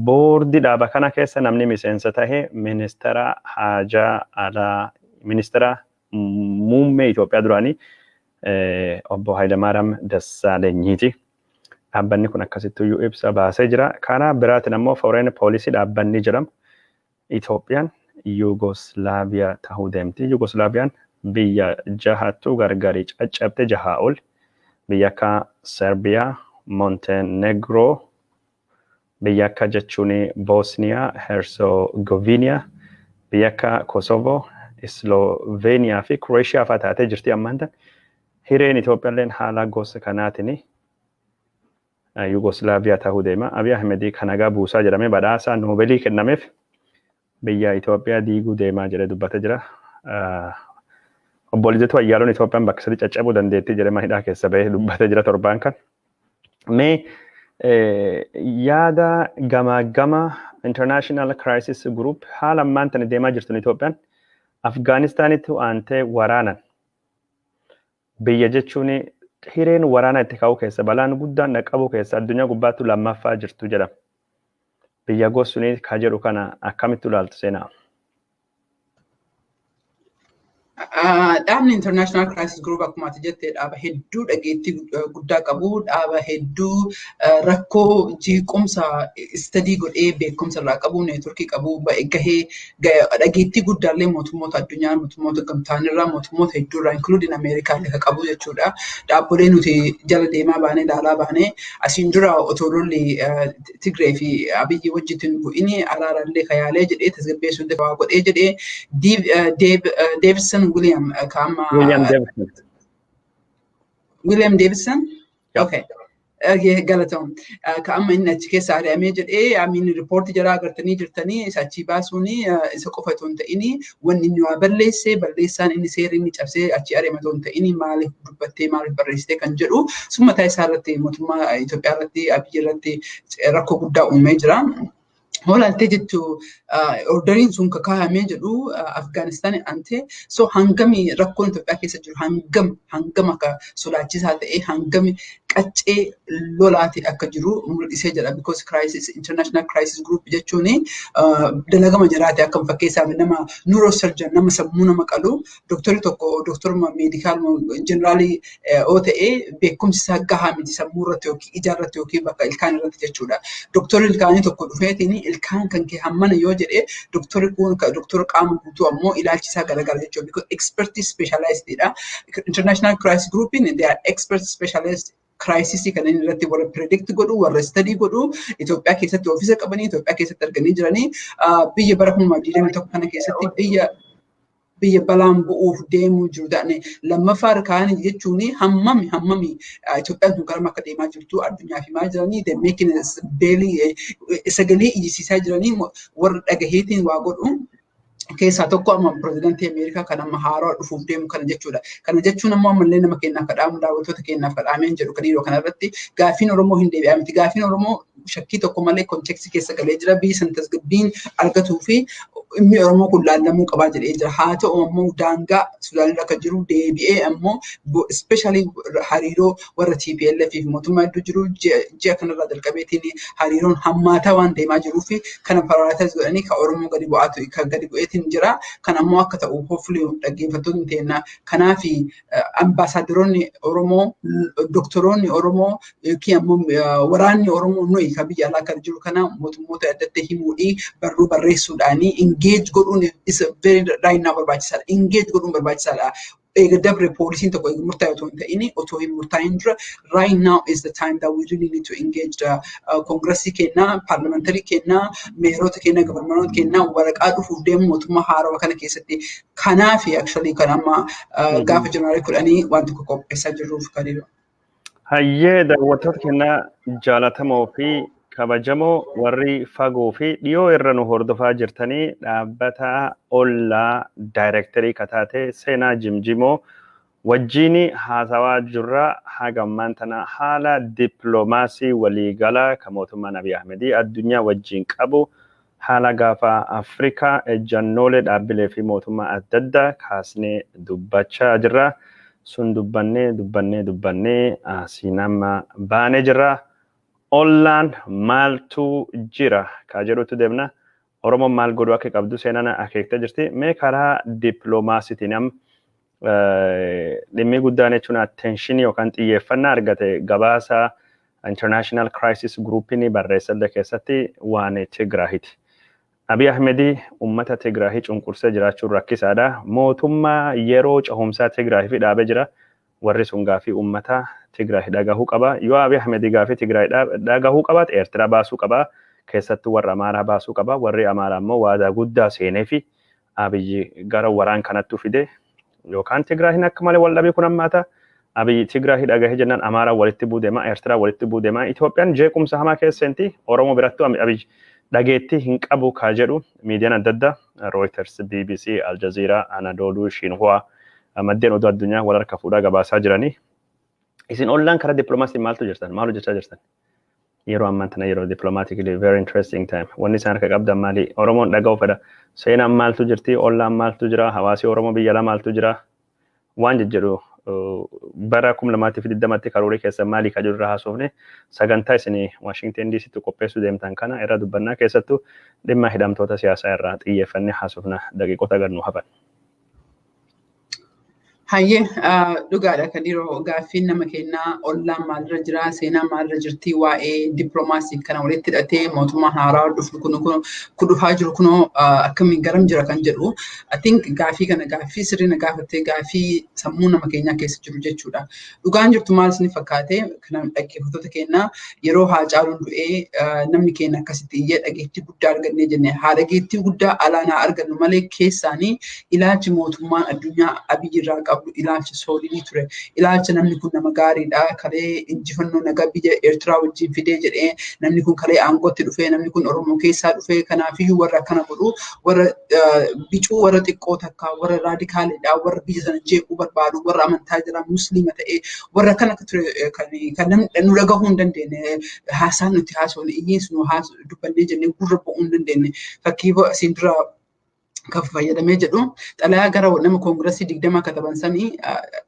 boordii dhaaba kana keessa namni miseensa tahe ministeera haajaa alaa, ministeera muummee Itoophiyaa duraanii obbo Hayilamaariyaam Dassaalenyiiti. Dhaabbanni kun akkasittuyyuu ibsa baasee jira. Karaa biraatiin ammoo foreign policy dhaabbanni jedhamu Itoophiyaan Yugoslaaviyaa tahuu deemti. Yugoslaaviyaan biyya jahattu gargari caccabte, jahaa ol. Biyya akka Serbiyaa, Montenegro, biyya akka jechuun Bosniyaa, Herzegovina, biyya akka Kosovo, Sloveniyaa fi Croatia fa'aa taatee jirti ammaan tan. Hireen Itoophiyaalleen haala gosa kanaatiin Yugoslaaviyaa tahuu deema. Abiy Ahmed kan nagaa buusaa jedhamee badhaasa Noobelii kennameef biyya Itoophiyaa diiguu deemaa jedhee dubbatee jira. Obbo Lidatuu Ayyaaloon Itoophiyaan bakka sadi caccabuu dandeettii jedhee mana hidhaa keessa bahee dubbatee jira torbaan kan. Mee yaada gamaa gama International Crisis Group haala ammaan tana deemaa jirtun Itoophiyaan Afgaanistaanitti aantee waraanan biyya jechuun hireen waraana itti ka'uu keessa balaan guddaan dhaqqabuu keessa addunyaa gubbaatti lammaffaa jirtu jedhama. Biyya gosunii ka jedhu kana akkamitti ilaaltu, seenaa? Dhaabni International Crisis Group akkuma ati jette dhaaba hedduu dhageettii guddaa qabu, dhaaba hedduu rakkoo jeequmsa study godhee beekumsa irraa qabu, networkii qabu, gahee dhageettii guddaallee mootummoota addunyaa, mootummoota gamtaanirraa, mootummoota hedduurraa, including Ameerikaa illee qabu jechuudha. Dhaabbolee nuti jala deemaa baanee ilaalaa baanee asiin dura otoo lolli Tigree fi Abiyyi wajjin bu'ini araarallee kayaalee jedhee tasgabbeessuu waa godhee jedhee Davidson William kama William Davidson. William Davidson? Yep. Okay. Galatoom. Ka amma inni achi keessa ari'amee jedhee amiin riippoortii jaraa agartanii jirtanii isa achii baasuun isa qofa otoo hin ta'ini wanni inni waa balleesse balleessaan inni seerri inni cabsee achii ari'ame otoo hin ta'ini maaliif dubbattee, maaliif barreessitee kan jedhu sun mataa isaa irratti mootummaa Itoophiyaa irratti, Abiyyi irratti rakkoo guddaa uumee jira. Hoolaaltee jettu orderiin sun kakaayamee jedhu Afgaanistaan aantee so hangami rakkoon Itoophiyaa keessa jiru hangam akka sodaachisaa ta'e, hangami qaccee lolaati akka jiru mul'isee jira, because crisis International Crisis Group jechuun dalagama jiraate. Akkam fakkeessaaf nama neurosurgeon, nama sammuu nama qalu, doktorri tokko doktoruma medical generalii yoo ta'e beekumsi isaa gahaa miti sammuu irratti yookiin ija irratti yookiin bakka ilkaan irratti jechuudha. Doktorri ilkaanii tokko dhufeetiin ilkaan kan kee hammana yoo jedhe, doktorri kun doktora qaama guutuu ammoo ilaalchi isaa garagara jechuudha. Because expertise specialized dha. International Crisis Groupin they are expert specialized crisisii kanneen irratti warra predict godhu, warra study godhu, Itoophiyaa keessatti ofiisa qabanii, Itoophiyaa keessatti arganii jiranii biyya bara 2021 kana keessatti biyya balaan bu'uuf deemuu jiru ta'ne lammaffaa kaanii jechuun hammami Itoophiyaan kun garam akka deemaa jirtu addunyaaf himaa jiranii, they making beelii sagalee iyyisiisaa jiranii warra dhagaheetiin waa godhu. Keessaa tokko amma pirezidaantii Ameerikaa kan amma haaraa dhufuuf deemu kana jechuudha. Kana jechuun ammoo ammallee nama keenyaaf kadhaamu, daawwattoota keenyaaf kadhaameen jedhu kan yeroo kanarratti gaaffiin Oromoo hin deebi'aa miti. Gaaffiin Oromoo shakkii tokko malee contextii keessa galee jira. Biyyi san tasgabbiin argatuu fi dhimmi Oromoo kun laallamuu qabaa jedhee jira. Haa ta'u ammoo daangaa Sudaan irra akka jiru deebi'ee ammoo especially hariiroo warra TPLF fi mootummaa hedduu jiru ji'a kanarraa jalqabeetiin hariiroon hammaataa waan deemaa jiruu fi kana prioritize godhanii kan Oromoo gadi bu'aatu kan gadi bu'eetiin jira. Kan ammoo akka ta'u hopefully dhaggeeffattoonni teennaa. Kanaafi ambaasaadaroonni Oromoo, doktoroonni Oromoo yookiin ammoo waraanni Oromoo nuyi kan biyya alaa kan jiru kana mootummoota adda adda himuudhi, barruu barreessuudhaanii engage godhuun is very right now barbaachisaadha. Engage godhuun barbaachisaadha. Eega dabre poolisiin tokko eega murtaa'e otoo hin ta'in, otoo hin murtaa'in dura, right now is the time that we really need to engage the congressii kennaa, parliamentary kennaa, mayorota kennaa, governorota kennaa, waraqaa dhufuuf deemu mootummaa haarawaa kana keessatti. Kanaafi actually kan amma gaafa January 10 waan tokko qopheessaa jirruuf kan jiru. Hayyee, daawwattoota kennaa jaalatamoo fi kabajamoo, warri fagoo fi dhiyoo irra nu hordofaa jirtanii, dhaabbata ollaa daayirektarii kataate Seenaa Jimjimoo wajjin haasawaa jirra. Haga ammaan tana haala dippiloomaasii waliigalaa kan mootummaan Abiy Ahmedii addunyaa wajjin qabu, haala gaafa Afrikaa, ejjannoolee dhaabbilee fi mootummaa adda addaa kaasnee dubbachaa jirra. Sun dubbannee dubbannee dubbannee asiin amma baanee jirra. Ollaan maaltu jira kaa jedhutu deemna. Oromoon maal godhuu akka qabdu seenaan akeektee jirti. Mee karaa dippiloomaasiitiin amma dhimmi guddaan jechuun attentionii yookaan xiyyeeffannaa argate gabaasa International Crisis Groupin barreessallee keessatti waan Tigraahiti. Abiy Ahmedii uummata Tigraahii cunqursee jiraachuun rakkisaadha. Mootummaa yeroo cehumsaa Tigraahii dhaabee jira. Warri sun gaafii uummata Tigraahii dhagahuu qaba. Yoo Abiy Ahmedii gaafii Tigraahii dhagahuu qabaate, Eertiraa baasuu qaba. Keessattuu warra Amaaraa baasuu qaba. Warri Amaaraa immoo waadaa guddaa seenee fi Abiyyi gara waraan kanatti fide, yookaan Tigraahiin akka malee wal dhabii kun hammaata. Abiyyi Tigraahii dhagahee jennaan Amaaraa walitti bu'uu deema, Eertiraa walitti bu'uu deema. Itoophiyaan jeequmsa hamaa keessa seenti. Oromoo birattuu Abiyyi dhageettii hin qabu kaa jedhu miidiyaan adda addaa, Reuters, BBC, Al Jazeera, Anadolu, Xinhua, maddeen oduu addunyaa wal harka fuudhaa gabaasaa jiranii. Isin ollaan karaa dippiloomaasii maaltu jirtan? Maal hojjechaa jirtan? Yeroo ammaan tana yeroo diplomatically very interesting time. Wanni isaan harka qabdan maali? Oromoon dhaga'uu fedha. Seenaan maaltu jirti? Ollaan maaltu jira? Hawaasi Oromoo biyya alaa maaltu jira? Waan jejjedhu bara 2020tti karoorii keessa maalii ka jiru irra haasofne, sagantaa isin Washington DCtti qopheessuu deemtan kana irra dubbannaa, keessattuu dhimma hidhamtoota siyaasaa irraa xiyyeeffannee haasofna daqiiqota gad nu hafan. Hayyee, dhugaadha kan yeroo gaaffiin nama kennaa, ollaan maalirra jira, seenaan maalirra jirti, waa'ee dippiloomaasii kana walitti hidhatee mootummaan haaraa dhufu kun kun dhufaa jiru kunoo akkamiin garam jira kan jedhu. I think gaaffii kana gaaffii sirrii na gaafattee, gaaffii sammuu nama keenyaa keessa jiru jechuudha. Dhugaan jirtu maal isin fakkaate? Kana dhaggeeffattoota keenyaa, yeroo Haacaaluun du'ee namni keenya akkasitti iyyee dhageettii guddaa argannee jenne. Haa dhageettii guddaa alaanaa argannu malee, keessaanii ilaalchi mootummaan addunyaa Abiyyi irraa qabu ilaalcha solid ture. Ilaalcha namni kun nama gaariidha. Kalee injifannoo nagaa biyya Eertiraa wajjin fidee jedhee, namni kun kalee aangootti dhufee, namni kun Oromoo keessaa dhufee, kanaafiyyuu warra akkana godhu warra bicuu, warra xiqqoo takka, warra radicalidha, warra biyya sana jeequu barbaadu, warra amantaa jira Musliima ta'ee, warra akkana ture kan namni nu dhagahuu hin dandeenye. Haasaan nuti haasofne, iyyiin nu dubbannee jennee gurra bu'uu hin dandeenye. Fakkii asiin dura kan fayyadamee jedhu, xalayaa gara nama koongirasii 20 kataban sanii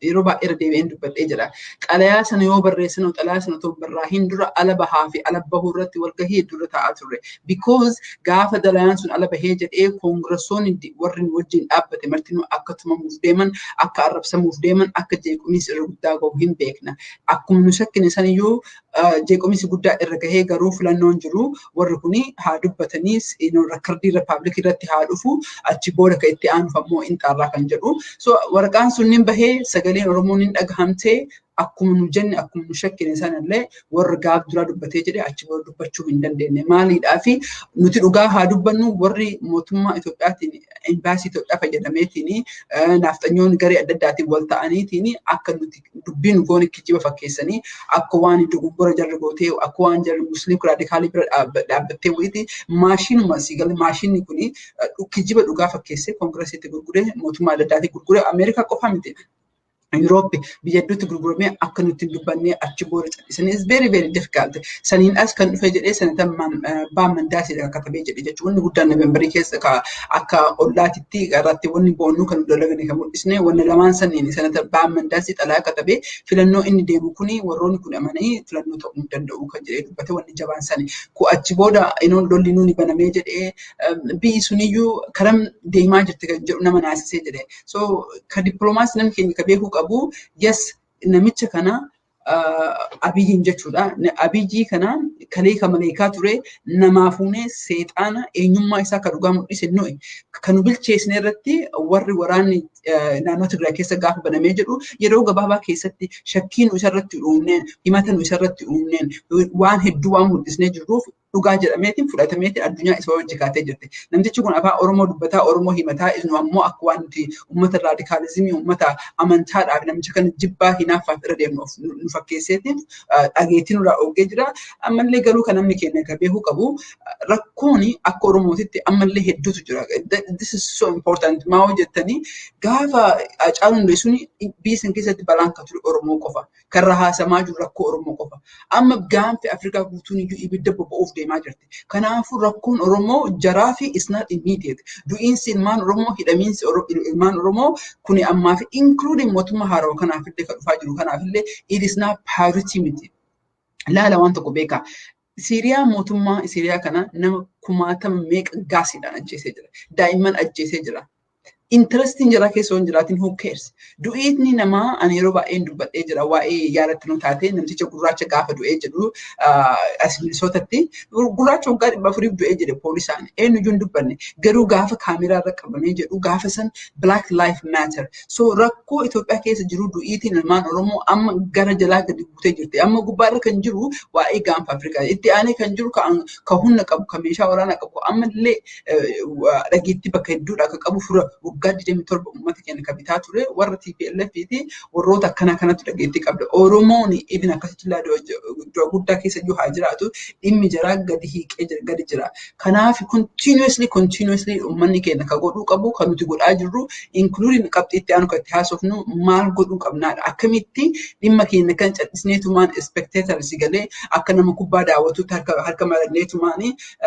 yeroo baay'ee irra deebi'een dubbadhee jira. Xalayaa sana yoo barreessinu, xalayaa sana otoo barraahin dura ala bahaa fi ala bahuu irratti walgahii hedduu irra taa'aa turre. Because gaafa xalayaan sun ala bahee jedhee, koongirasoonni warri nu wajjin dhaabbate martinuu akka tumamuuf deeman, akka arrabsamuuf deeman, akka jeequmiinsi irra guddaa gahu hin beekna. Akkuma nu shakkine saniyyuu jeequmiinsi guddaa irra gahee, garuu filannoon jiru warri kuni haa dubbataniis record public irratti haa dhufu, achi booda kan itti aanuuf ammoo hin xaarraa kan jedhu. So waraqaan sun ni bahee, sagaleen Oromoon hin dhagahamtee, akkuma nu jenne, akkuma nu shakkine sanallee warri gaaf duraa dubbatee jedhe achi booda dubbachuu hin dandeenye. Maaliidhaa fi nuti dhugaa haa dubbannu, warri mootummaa Itoophiyaatiin, embaasii Itoophiyaa fayyadameetiin, naafxanyoonni garee adda addaatiin wal ta'aniitiin akka nuti dubbii nu goone kijiba fakkeessanii, akka waan dogoggora jarri gootee, akka waan jarri Musliim radical bira dhaabbattee wayiiti, maashinuma siigalee, maashinni kuni kijiba dhugaa fakkeessee koongiresiitti gurguree, mootummaa adda addaatiin gurguree, Ameerikaa qofa miti. Yuurooppii biyya hedduutti gurguramee akka nuti hin dubbannee achi booda callisanii is very very difficult. Saniin as kan dhufe jedhee Senator Bob Mendeziidha katabee jedhe jechuun, wanni guddaan Noovembarii keessa akka ollaatitti irratti wanni boonnu kan dalagane kan mul'isne wanni lamaan saniin Senator Bob Mendez xalayaa katabee, filannoo inni deemu kuni warroonni kun amananii filannoo ta'uu hin danda'u kan jedhee dubbate, wanni jabaan sani. Ku achi booda lolli nuuni banamee jedhee, biyyi suniyyuu karam deemaa jirti kan jedhu nama naasisee jedhe. So ka dippiloomaasii namni keenya ka beekuu qabu, yes, namicha kana Abiyyiin jechuudha. Abiyyii kana kalee ka maleekaa ture namaa fuunee seexaana eenyummaa isaa ka dhugaa mul'ise nuyi. Kan nu bilcheessine irratti warri waraanni naannoo Tigraay keessa gaafa banamee jedhu, yeroo gabaabaa keessatti shakkii nu isarratti uumneen, himata nu isarratti uumneen, waan hedduu waan mul'isnee jirruuf dhugaa jedhameetiin fudhatameetiin addunyaa isa wajji kaatee jirti. Namtichi kun afaan Oromoo dubbataa, Oromoo himataa, nu ammoo akka waan nuti uummata radicalism, uummata amantaadhaaf namicha kana jibbaa hinaaffaaf irra deemnu of nu fakkeesseetiin dhageettii nurraa dhoggee jira. Ammallee garuu kan namni keenya kan beekuu qabu, rakkoon akka Oromootitti ammallee hedduutu jira. This is so important. Maa jettanii, gaafa Haacaaluun du'e suni biyya san keessatti balaan kan ture Oromoo qofa. Kan rahaasamaa jiru rakkoo Oromoo qofa. Amma gaanfi Afrikaa guutuun iyyuu ibidda boba'uuf deemaa jirti. Kanaafuu rakkoon Oromoo jaraa fi is not immediate. Du'iinsi ilmaan Oromoo, hidhamiinsi ilmaan Oromoo kuni ammaa fi including mootummaa haarawaa kanaafillee kan dhufaa jiru kanaafillee it is not priority miti. Laala, waan tokko beekaa. Siiriyaa, mootummaa Siiriyaa kana nama kumaatama meeqa gaasiidhaan ajjeesee jira. Daa'imman ajjeesee jira. Interestiin jara keessa hin jiraatin, who cares? Du'iitni namaa ani yeroo baay'een dubbadhee jira. Waa'ee yaalatti nu taate, namticha gurraacha gaafa du'ee jedhu as Minisootatti, gurraacha waggaa 400f du'ee jedhe poolisaan, eenyuyyuu hin dubbanne. Garuu gaafa kaameraa irra qabamee jedhu, gaafa san Black Life Matter. So rakkoo Itoophiyaa keessa jiru, du'iitiin ilmaan Oromoo amma gara jalaa gadi buutee jirti. Amma gubbaarra kan jiru waa'ee Gaanfa Afrikaa. Itti aanee kan jiru ka humna qabu, ka meeshaa waraanaa qabu, ammallee dhageettii bakka hedduudha akka qabu, fura waggaa 27 uummata keenya kan bitaa ture warra TPLF fi warroota akkanaa kanatu dhageettii qabda. Oromoon ibin akkasitti du'a guddaa keessa iyyuu haa jiraatu, dhimmi jaraa gadi hiiqee jira, gadi jira. Kanaaf continuously uummanni keenya ka godhuu qabu, kan nuti godhaa jirru, including qabxii itti aanu kan itti haasofnu, maal godhuu qabnaadha. Akkamitti dhimma keenya kan callisneetumaan spectators galee akka nama kubbaa daawwatutti harka maranneetumaan,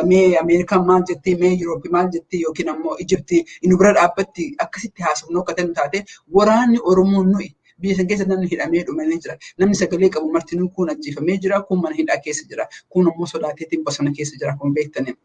mee Ameerikaan maal jettee, mee Yurooppii maal jettee, yookiin ammoo Ijipti inni bira dhaabbatti, akkasitti haasofnu akka ta'e taate, waraanni Oromoo nuyi biyya san keessa namni hidhamee dhumanii jira. Namni sagalee qabu martinuu kun ajjeefamee jira, kun mana hidhaa keessa jira, kun ammoo sodaateetiin bosona keessa jira, kun beektanii.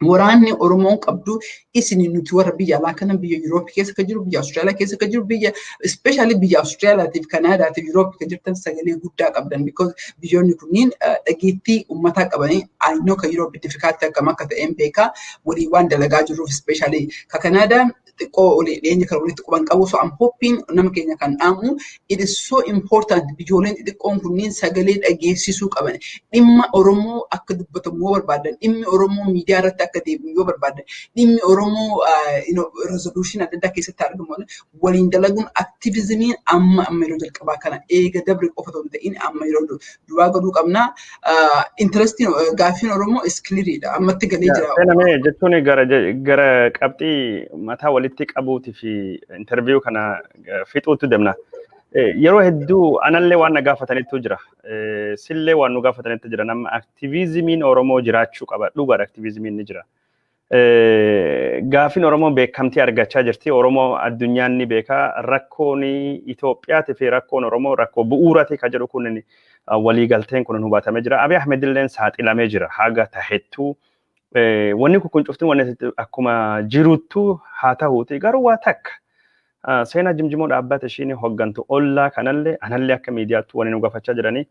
Waraanni Oromoon qabdu isin, nuti warra biyya alaa kana, biyya Yurooppii keessa kan jiru, biyya Awustiraaliyaa keessa kan jiru, biyya especially biyya Awustiraaliyaatiif, Kanaadaatiif, Yurooppii kan jirtan sagalee guddaa qabdan, because biyyoonni kunniin dhageettii uummataa qabanii. I know kan Yurooppii difficult akkam akka ta'een beekaa, walii waan dalagaa jirruuf, especially ka Kanaadaa xiqqoo olii dhiyeenya kan walitti quban qabu. So I'm hoping, nama keenya kan dhaamu, it is so important, ijoolleen xixiqqoon kunniin sagalee dhageessisuu qaban. Dhimma Oromoo akka dubbatamu yoo barbaadan, dhimmi Oromoo miidiyaa irratti akka deebi'u yoo barbaadan, dhimmi Oromoo resolution adda addaa keessatti argamu waliin dalaguun, activismiin amma amma yeroo jalqabaa kana eega dabre qofa otoo hin ta'in amma yeroo duraa godhuu qabna. Interestiin gaaffiin Oromoo is clear, ammatti galee jira. Seenamee jechuun gara qabxii mataa walitti qabuutii fi interview kana fixuutu deemna. Yeroo hedduu anallee waan na gaafatanitu jira. Sillee waan nu gaafatanitu jira. Nama activismiin Oromoo jiraachuu qaba. Dhugaadha, activismiin ni jira. Gaaffiin Oromoo beekamtii argachaa jirti. Oromoo addunyaan ni beeka. Rakkoon Itoophiyaatii fi rakkoon Oromoo rakkoo bu'uuraati kan jedhu kun waliigalteen kun hubatamee jira. Abiy Ahmed illeen saaxilamee jira. Haga tahettuu wanni kun cuftiin wanni akkuma jiruttu haa ta'uuti, garuu waa takka. Seenaa Jimjimoo dhaabbata ishiin hoggantu ollaa kanallee anallee akka miidiyaatti wanni nu gaafachaa jiranii,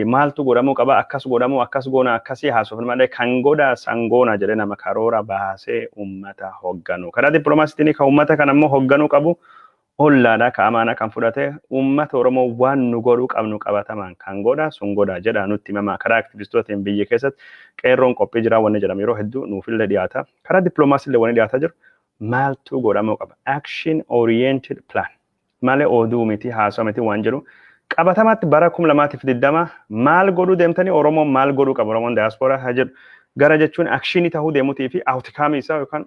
maaltu godhamuu qaba, akkas godhamuu, akkas goona, akkasii haasofnu malee, kan godhaa san goona jedhee nama karoora baasee uummata hogganu. Karaa dippiloomaasiitiin kan uummata kana immoo hogganuu qabu ollaadha, ka amaanaa kan fudhate uummata Oromoo, waan nu godhuu qabnu qabatamaan kan godha sun godha jedha nutti himama. Karaa aktivistootiin biyya keessatti qeerroon qophii jira wanni jedhamu yeroo hedduu nuufillee dhiyaata. Karaa dippiloomaasiillee wanni dhiyaataa jiru, maaltu godhamuu qaba? Action oriented plan malee oduu miti, haasawaa miti waan jedhu. Qabatamaatti bara 2020 maal godhuu deemtanii, Oromoon maal godhuu qaba, Oromoon diyaaspooraa haa jedhu, gara jechuun actionii tahuu deemuutii fi outcomeii isaa yookaan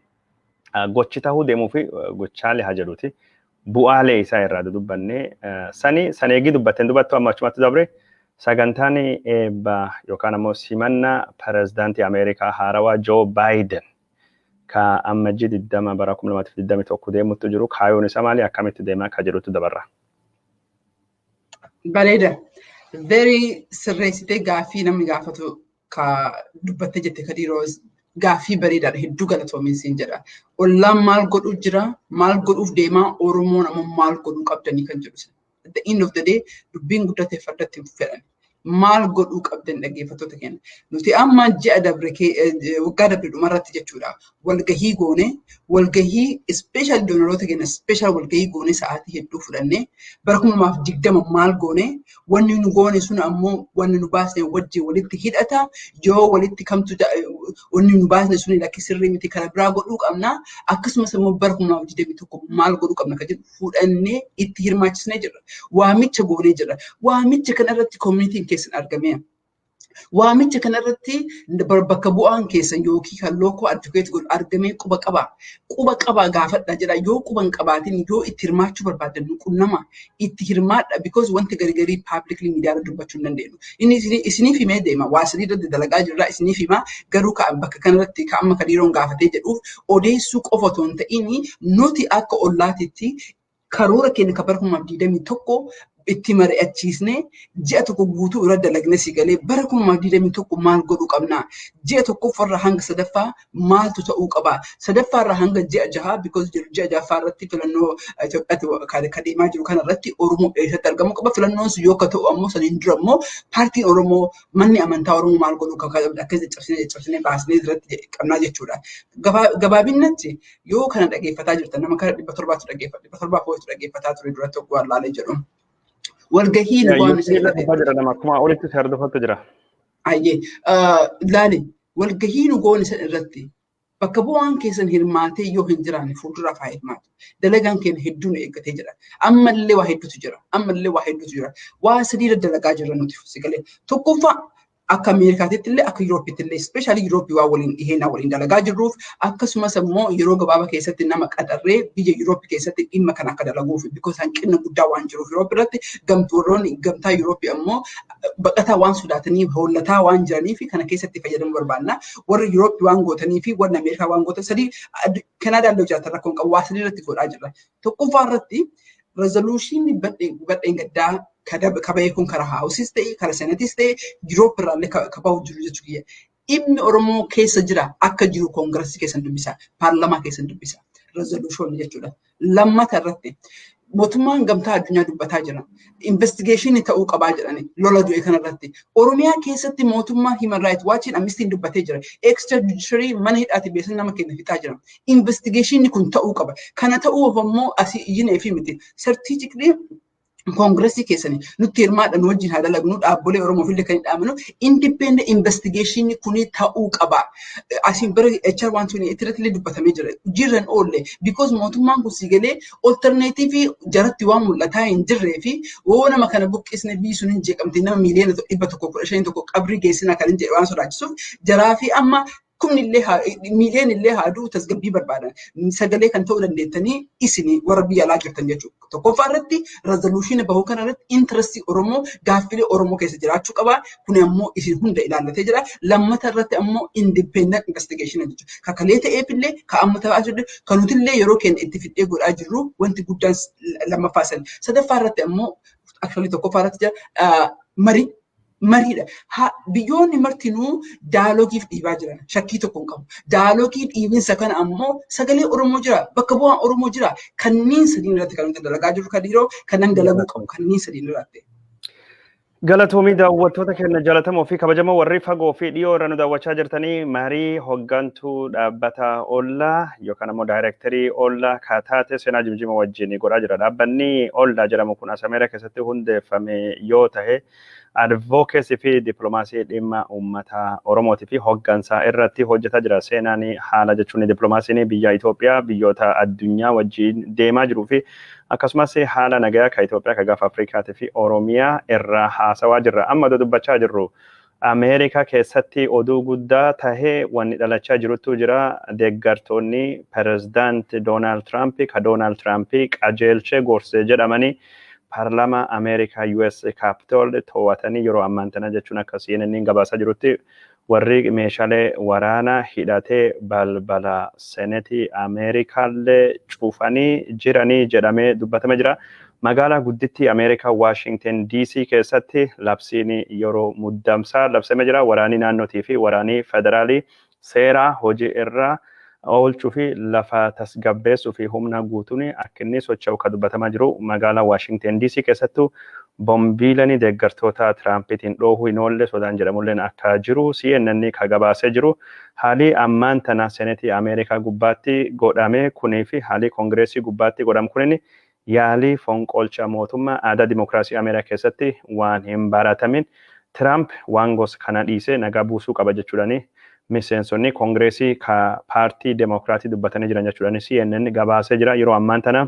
gochi tahuu deemuu fi gochaalee haa jedhuuti. Bu'aalee isaa irraa dubbannee sani saneegii dubbatteen dubattu, amma achumatti dabre sagantaan eebba yookaan ammoo simannaa pirezidaantii Ameerikaa haarawaa Joo Baayiden ka Ammajjii 20 bara 2021 deemutti jiru, kaayoon isaa maali, akkamitti deemaa akka jirutti dabarra. Bareeda. Very sirreessitee gaaffii namni gaafatu ka dubbattee jette, Kadiiroo, gaaffii bareedaadha, hedduu galatoomin siin jedha. Ollaan maal godhuu jira, maal godhuuf deemaa, Oromoon ammoo maal godhuu qabdanii kan jedhu. At the end of the day, dubbiin guddatee fardatti hin fedhan. Maal godhuu qabdan, dhaggeeffattoota keenya? Nuti amma ji'a dabre, waggaa dabre dhumarratti jechuudha. Walgahii goone, walgahii special donoroota keenya special walgahii goone, sa'aatii hedduu fudhannee, bara 2020 maal goone, wanni nu goone sun ammoo wanni nu baasne wajjin walitti hidhata, yoo walitti kamtu wanni nu baasne sun lakki sirrii miti, kana biraa godhuu qabna, akkasumas immoo bara 2021 maal godhuu qabna kan jedhu fudhannee itti hirmaachisnee jirra. Waamicha goonee jirra. Waamicha kanarratti communityn keessan argameera. Waamicha kanarratti bakka bu'aan keessan yookiin kan local advocate godhu argamee quba qabaa. Quba qabaa gaafadha jedha. Yoo quba hin qabaatin, yoo itti hirmaachuu barbaadan, nu qunnama. Itti hirmaadha, because wanti gargarii publicly miidiyaa irra dubbachuu hin dandeenyu. Inni isiniif himee deema. Waa sadii irratti dalagaa jirra, isiniif hima. Garuu ka bakka kanarratti ka amma Kadiiroon gaafatee jedhuuf odeessuu qofa otoo hin ta'in, nuti akka ollaatitti karoora keenya kan bara 2021 Itti mari'achiisnee, ji'a 1 guutuu irra dalagne si galee, bara 2021 maal godhuu qabna? Ji'a tokkoffaarraa hanga sadaffaa maaltu ta'uu qaba? Sadaffaarraa hanga ji'a 6, because ji'a ja'affaa irratti filannoo Itoophiyaatti kan deemaa jiru kana irratti Oromoo eessatti argamuu qaba? Filannoon sun yoo akka ta'u ammoo, saniin dura ammoo paartiin Oromoo, manni amantaa Oromoo maal godhuu qaba? Akka caccabsinee caccabsinee baasnee irratti qabnaa jechuudha. Gabaabinatti yoo kana dhageeffataa jirtan, nama kara 700tu dhaggeeffata, 700 wayitu dhaggeeffataa ture duratti tokko waan laalee jedhu. Walgahiin waan isin jira, nama akkuma olitti si hordofatu jira. Ayyee, laali, walgahii nu goone san irratti bakka bu'aan keessan hirmaatee yoo hin jiraanne, fuulduraaf haa hirmaatu. Dalagaan keenya hedduun eeggatee jira. Ammallee waa hedduutu jira. Ammallee waa hedduutu jira. Waa sadii dalagaa jirra nuti sigalee. Tokkoffaa, akka Ameerikaatitti illee, akka Yuroopitti illee, especially Yurooppii waa waliin dhiheenaa waliin dalagaa jirruuf, akkasumas immoo yeroo gabaabaa keessatti nama qaxarree biyya Yurooppii keessatti dhimma kana akka dalaguuf, because hanqina guddaa waan jiruuf Yurooppii irratti, warroonni gamtaa Yurooppii ammoo baqataa waan sodaatanii hollataa waan jiranii fi kana keessatti fayyadamuu barbaanna. Warri Yurooppii waan gootanii fi warri Ameerikaa waan gootan sadii, Kanaadaan illee jiraatan rakkoon qabu, waa sadii irratti godhaa jirra. Tokkoffaa irratti, resolution badheen gaddaa kaba'ee kun karaa House-is ta'e, karaa Senate-is ta'e, Yuroop irraallee kaba'u jiru jechuudha. Dhimmi Oromoo keessa jira akka jiru Congress keessan dubbisa, paarlamaa keessan dubbisa. Resolution jechuudha. Lammata irratti, mootummaan gamtaa addunyaa dubbataa jira. Investigation ta'uu qabaa jedhani lola du'e kanarratti. Oromiyaa keessatti mootummaan Human Rights Watch, Amnesty dubbatee jira. Extra judiciary mana hidhaati beeksisa nama keenya fixaa jira. Investigation kun ta'uu qaba. Kana ta'uuf ammoo asii iyyinee fi miti. Strategically Congress keessanii nutti hirmaadha, nu wajjin haa dalagnu, dhaabbolee Oromoo illee kan dhaabnu independent investigation kuni ta'uu qaba. Asiin bara HR waan tuni irratti illee dubbatamee jira. Jirran oolle because mootummaan kun si galee alternative jaratti waan mul'ataa hin jirree fi woo nama kana buqqisne biyyi sun hin jeeqamte, nama miiliyoona 115 tokko qabrii geessina kan hin jedhe waan sodaachisuuf jaraa fi amma kumni illee miiliyoon illee haa du'u tasgabbii barbaadan. Sagalee kan ta'uu dandeettanii isin warra biyya alaa jirtan jechuudha. Tokkoffaa irratti, resolution bahuu kana irratti interest Oromoo, gaaffilee Oromoo keessa jiraachuu qaba. Kun ammoo isin hunda ilaallatee jira. Lammata irratti ammoo independent investigation jechuudha. Kakalee ta'eef illee, ka amma ta'aa jirru, kan nuti illee yeroo keenya itti fixee godhaa jirru wanti guddaan lammaffaa sani. Sadaffaa irratti ammoo, actually tokkoffaa irratti jira, marii mariidha. Biyyoonni martinuu dialogue-iif dhiibaa jiran shakkii tokko hin qabu. Dialogue dhiibinsa kana ammoo sagalee Oromoo jira, bakka bu'aan Oromoo jira. Kanneen sadiin irratti kan nuti dalagaa jirru kan yeroo kanan dalaguu qabu kanneen sadiin irratti. Galatoomii. Daawwattoota keenya jaallatamoo fi kabajamoo, warri fagoo fi dhiyoo irra nu daawwachaa jirtanii, marii hoggantuu dhaabbata Ollaa yookaan ammoo daayirektarii Ollaa kaataate Seenaa Jimjima wajjin godhaa jira. Dhaabbanni Ollaa jedhamu kun as Ameerikaa keessatti hundeeffame yoo ta'e, advocacy fi dippiloomaasii dhimma uummata Oromootii fi hoggansaa irratti hojjetaa jira. Seenaan haala jechuun dippiloomaasiin biyya Itoophiyaa biyyoota addunyaa wajjin deemaa jiruu fi akkasumas haala nagayaa ka Itoophiyaa, ka gaafa Afrikaatii fi Oromiyaa irraa haasawaa jirra. Amma dubbachaa jirru, Ameerikaa keessatti oduu guddaa tahee wanni dhalachaa jirutu jira. Deeggartoonni pirezidaant Doonaald Tiraamp, ka Doonaald Tiraamp qajeelchee gorsee jedhamanii, paarlaamaa Ameerikaa US Capitol to'atanii yeroo ammaan tana jechuun akka CNN gabaasaa jirutti, warri meeshaalee waraanaa hidhatee balbala Senetii Ameerikaallee cufanii jiranii jedhamee dubbatamee jira. Magaalaa guddittii Ameerikaa Waashington DC keessatti labsiin yeroo muddamsaa labsamee jira. Waraanii naannootii fi waraanii federaalii seeraa hojii irra oolchuu fi lafa tasgabbeessuu fi humna guutuun akka inni socho'u kan dubbatamaa jiru. Magaalaa Waashington DC keessattuu bombiilanii deeggartoota Tiraampiitiin dhoohuu hin oolle sodaan jedhamulleen akka jiru CNN ka gabaasee jiru. Haalli ammaan tana Senetii Ameerikaa gubbaatti godhame kunii fi haalli Congress gubbaatti godhamu kunin yaalii fonqolcha mootummaa aadaa dimokiraasii Ameerikaa keessatti waan hin baratamin, Tiraamp waan gosa kana dhiisee nagaa buusuu qaba jechuudhaani miseensonni Congress ka paartii Demokiraatii dubbatanii jiran jechuudhaani CNN gabaasee jira. Yeroo ammaan tana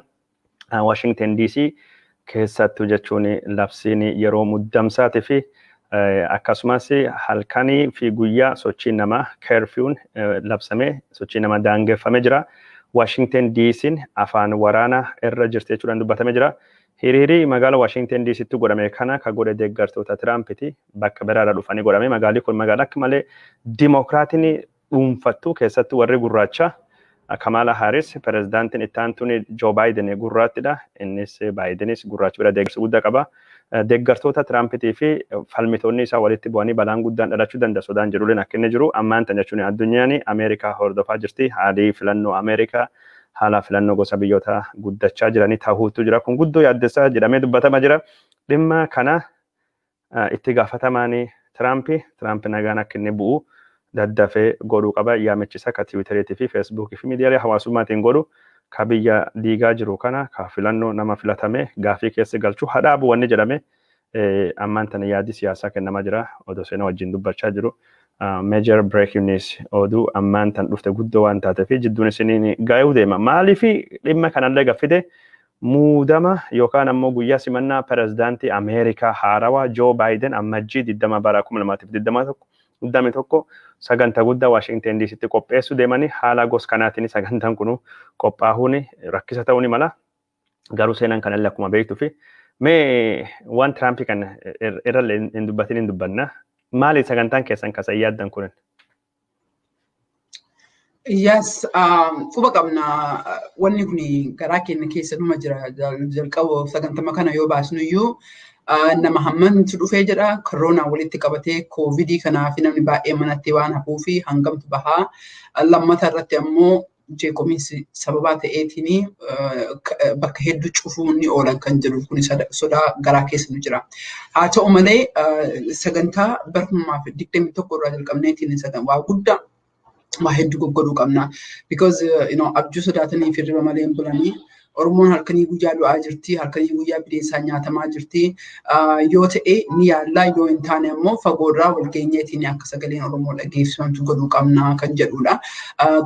Washington DC keessattuu jechuun labsiin yeroo muddamsaatii fi akkasumas halkanii fi guyyaa sochii namaa curfew-n labsamee sochii namaa daangeffamee jira. Washington DC'n afaan waraanaa irra jirti jechuudhaan dubbatamee jira. Hiriirii magaalaa Washington DC'tti godhame kana ka godhe deeggartoota Tirampiti, bakka biraarraa dhufanii godhame. Magaalli kun magaalaa akka malee Dimokiraatiin dhuunfattu, keessattuu warri gurraacha. Kamala Harris, pirezidaantiin itti aantuun Joo Baayiden gurraattidha. Innis Baayidenis gurraacha bira deeggarsa guddaa qaba. Deeggartoota Tiraampitii fi falmitoonni isaa walitti bu'anii balaan guddaan dhalachuu danda'a sodaan jedhuleen akka inni jiru ammaan tan jechuun addunyaan Ameerikaa hordofaa jirti. Haalli filannoo Ameerikaa haala filannoo gosa biyyoota guddachaa jiranii tahuutu jira. Kun guddoo yaaddessaa jedhamee dubbatama jira. Dhimma kana itti gaafatamaan Tiraampi nagaan akka inni bu'u daddafee godhuu qaba. Yaamichisa ka Tiwiiteriitii fi Feesbuukii fi miidiyaalee hawaasummaatiin godhu ka biyya diigaa jiru kana ka filannoo nama filatame gaafii keessa galchuu hadhaabu wanni jedhame ammaan tana yaadi siyaasaa kennamaa jira. Odoo seenaa wajjin dubbachaa jiru. Major breaking news, oduu ammaan tan dhufte guddoo waan taatee fi jidduun isiniin ga'uu deema. Maaliif dhimma kanallee gaffite? Muudama yookaan ammoo guyyaa simannaa pirezidaantii Ameerikaa haarawaa Joo Baayiden Ammajjii 20 bara 2021 sagantaa guddaa Waashingten DCtti qopheessuu deemanii haala gos kanaatiin sagantaan kun qophaa'uun rakkisa ta'uu ni mala. Garuu seenaan kanallee akkuma beektuu fi mee waan Tiraampii kana irrallee hin dubbatin hin dubbanna. Maali sagantaan keessan kasan yaaddan kunin? Yes, quba qabna. Wanni kun garaa keenya keessa dhuma jira. Jalqaba sagantama kana yoo baasnu iyyuu nama hammamtu dhufee jedha. Koronaa walitti qabatee koovidii kanaaf namni baay'ee manatti waan hafuu fi hangamtu bahaa. Lammata irratti ammoo jeeqomiinsi sababaa ta'eetiin bakka hedduu cufuun ni oolan kan jedhu kun sodaa garaa keessa nu jira. Haa ta'u malee, sagantaa bara 2021 irraa jalqabneetiin waa guddaa waa hedduu goggodhuu qabna. Because abjuu sodaatanii fi hirriba malee hin bulanii. Oromoon halkanii guyyaa du'aa jirti, halkanii guyyaa bineensaan nyaatamaa jirti. Yoo ta'e ni yaallaa, yoo hin taane ammoo fagoorraa wal geenyeetiin akka sagaleen Oromoo dhageessifamtu godhuu qabna kan jedhudha.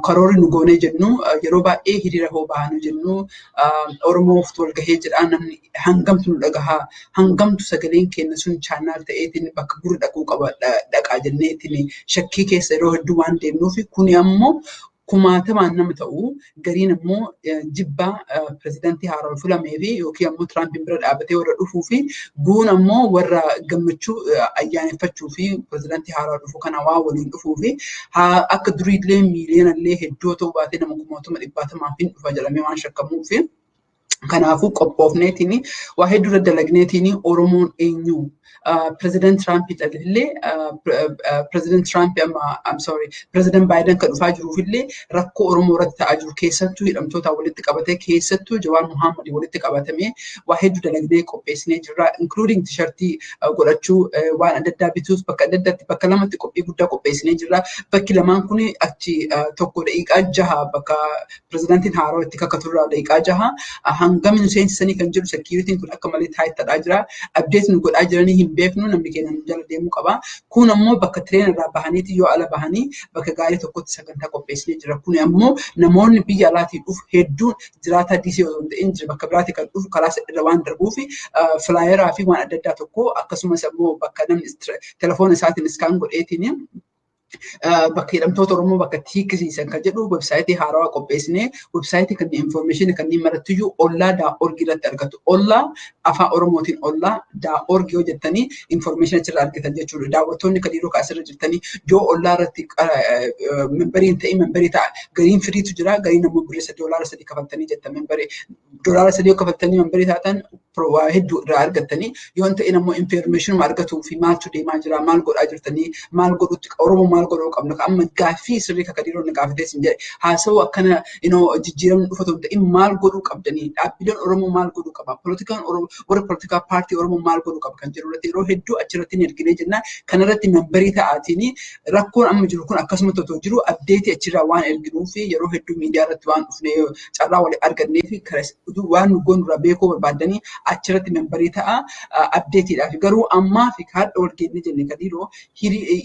Karoorri nu goonee jennu, yeroo baay'ee hiriira hoo baanu jennu, Oromoof wal gahee jedhaa, namni hangamtu nu dhagahaa, hangamtu sagaleen keenya sun channel ta'eetiin bakka gurri dhaquu qaba dhaqaa jenneetiin shakkii keessa yeroo hedduu waan deemnuuf, kuni ammoo kumaatamaan nama ta'u, gariin ammoo jibbaa pirezidaantii haaraa filamee fi yookiin ammoo Tiraampiin bira dhaabbatee warra dhufuu fi guun ammoo warra gammachuu ayyaaneffachuu fi pirezidaantii haaraa dhufu kana waa waliin dhufuu fi akka duriillee miiliyoonallee hedduu ta'uu baatee nama kumaatama dhibbaatamaaf hin dhufa jedhamee waan shakkamuuf. Kanaafuu qophoofneetiin waa hedduu daddalagneetiin Oromoon eenyu, Pireezidant Tiraamp illee, Pireezidant Tiraamp amma, I'm sorry, Pireezidant Baayiden kan dhufaa jiruuf illee rakkoo Oromoo irratti ta'aa jiru, keessattuu hidhamtoota walitti qabatee, keessattuu Jawaar Muhammad walitti qabatamee waa hedduu dalagnee qopheessinee jirra, including tishartii godhachuu, waan adda addaa bituus, bakka adda addaatti bakka lamatti qophii guddaa qopheessinee jirra. Bakki lamaan kun achi tokko daqiiqaa 6, bakka pireezidantiin haaraa itti kakaturraa daqiiqaa 6 hangam nu seensisanii kan jedhu, securityn kun akka malee taayittadhaa jira. Update nu godhaa jiranii hin beeknu, namni keenya nu jala deemuu qaba. Kun ammoo bakka train irraa bahaniiti yoo ala bahanii bakka gaarii tokkotti sagantaa qopheessinee jira. Kun ammoo namoonni biyya alaatii dhufu hedduun jiraataa DC osoo hin ta'in jira bakka biraatii kan dhufu karaa irra waan darbuuf, flyeraa fi waan adda addaa tokko, akkasumas ammoo bakka namni telefoona isaatiin scan godheetiin bakka hidhamtoota Oromoo bakka hiikkisiisan kan jedhu websiteii haarawaa qopheessinee, websiteii kanneen informationii kanneen marattiyyuu ollaa.org irratti argatu. Ollaa afaan Oromootiin ollaa.org yoo jettanii informationii achirraa argatan jechuudha. Daawwattoonni kan yeroo asirra jirtanii yoo ollaa irratti memberii hin ta'in memberii ta'a. Gariin freetu jira, gariin ammoo birrii $3 kafaltanii jetta memberii. $3 yoo kafaltanii memberii taatan waa hedduu irraa argattanii, yoo hin ta'in ammoo informationuma argatuu fi maaltu deemaa jira, maal godhaa jirtanii, maal godhutti Oromoo maal godhuu qabna, amma gaaffii sirrii kakka dhiironni gaafatee sin jedhe haasawuu akkana jijjiiramni dhufa hin ta'in, maal godhuu qabdanii, dhaabbileen Oromoo maal godhuu qaba, poolitikaan Oromoo, warra poolitikaa paartii Oromoo maal godhuu qaba kan jedhu irratti yeroo hedduu achirratti hin erginee jenna. Kanarratti memberii ta'aatiin rakkoon amma jiru kun akkasuma otoo jiru updateii achirraa waan erginuu fi yeroo hedduu miidiyaa irratti waan dhufnee carraa walii argannee fi waan nu goonurraa beekuu barbaaddanii achirratti memberii ta'a updateiidhaaf. Garuu ammaa fi haadha wal geenne jenne kadiiroo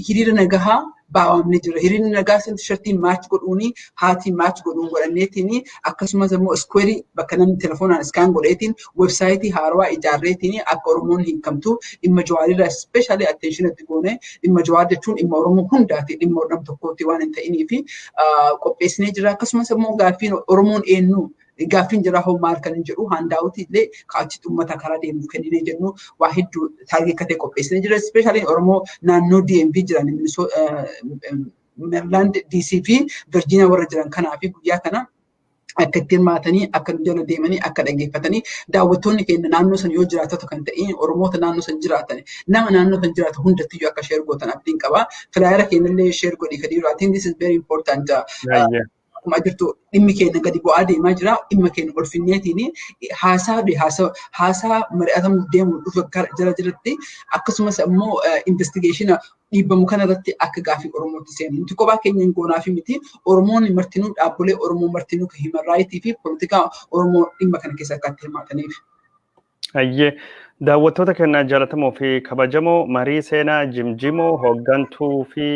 hiriira nagahaa baawamne jira. Hiriirri nagaa sun tishartii match godhuuni, hatii match godhuun godhanneetiin, akkasumas immoo squareii bakka namni telefoonaan scan godheetiin, websiteii haarawaa ijaarreetiin akka Oromoon hiikamtu dhimma Jawaarirraa especially attention itti goone, dhimma Jawaar jechuun dhimma Oromoo hundaati, dhimma nam tokkooti waan hin ta'inii fi qopheessinee jira. Akkasumas immoo gaaffiin Oromoon eenyu, gaaffiin jira hoo maal kan hin jedhu, handoutii illee achitti uummata karaa deemuuf kenninee jennu, waa hedduu target katee qopheessinee jira. Especially Oromoo naannoo DMV jiran, Maryland, DC fi Virginia warra jiran kanaa fi guyyaa kana Akka itti hirmaatanii, akka nu jala deemanii, akka dhaggeeffatanii, daawwattoonni keenya naannoo san yoo jiraatota kan ta'in, Oromoota naannoo san jiraatan, nama naannoo san jiraatu hundattiyyuu akka share gootan abdiin qaba. Flyera keenyallee share godhi, Kadiiroo. I think this is very important. Akkuma jirtu dhimmi keenya gadi bu'aa deemaa jira. Dhimma keenya ol finneetiin haasaa haasaa mari'atamuuf deemu dhufa jala jiratti, akkasumas immoo investigationa dhiibbamu kanarratti akka gaafii Oromootti seenu. Nuti kophaa keenya hin goonaa fi miti. Oromoonni martinuu, dhaabbilee Oromoo martinuu, human rights fi poolitikaa Oromoo dhimma kana keessa akka itti hirmaataniif. Ayyee, daawwattoota keenya jaallatamoo fi kabajamoo, marii seenaa jimjimoo hooggantuu fi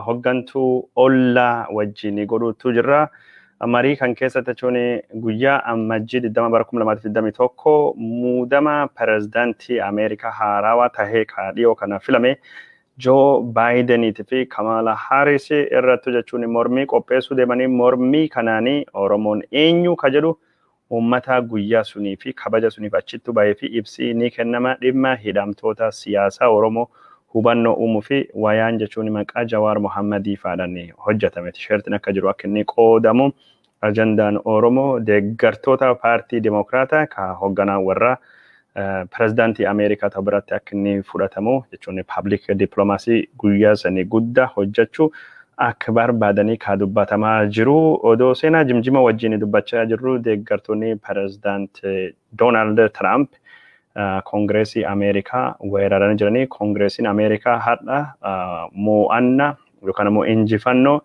hooggantuu ollaa wajjin godhuutu jirra. Marii kan keessatti jechuun guyyaa Ammajjii 20 bara 2021 muudama pirezidaantii Ameerikaa haarawaa tahee ka dhiyoo kana filame Joo Baayideniitii fi Kamala Haaris irratti jechuun mormii qopheessuu deemanii, mormii kanaanii Oromoon eenyu ka jedhu uummata guyyaa sunii fi kabaja suniif achitti bahee fi ibsi ni kennama. Dhimma hidhamtoota siyaasaa Oromoo hubannoo uumuu fi wayaan jechuun maqaa Jawaar Mohammadii faadhaan hojjetame tisheertiin akka jiru akka inni qoodamu, ajandaan Oromoo deeggartoota paartii Dimokiraataa ka hoogganaa warra pirezidaantii Ameerikaa ta'u biratti akka inni fudhatamu jechuun public diplomacy guyyaa sanii guddaa hojjechuu akka barbaadanii ka dubbatamaa jiru. Odoo seenaa jimjima wajjin dubbachaa jirru, deeggartoonni pirezidaant Doonaald Tiraamp Koongireesii Ameerikaa weeraranii jiranii. Koongireesiin Ameerikaa har'a mo'annaa yookaan immoo injifannoo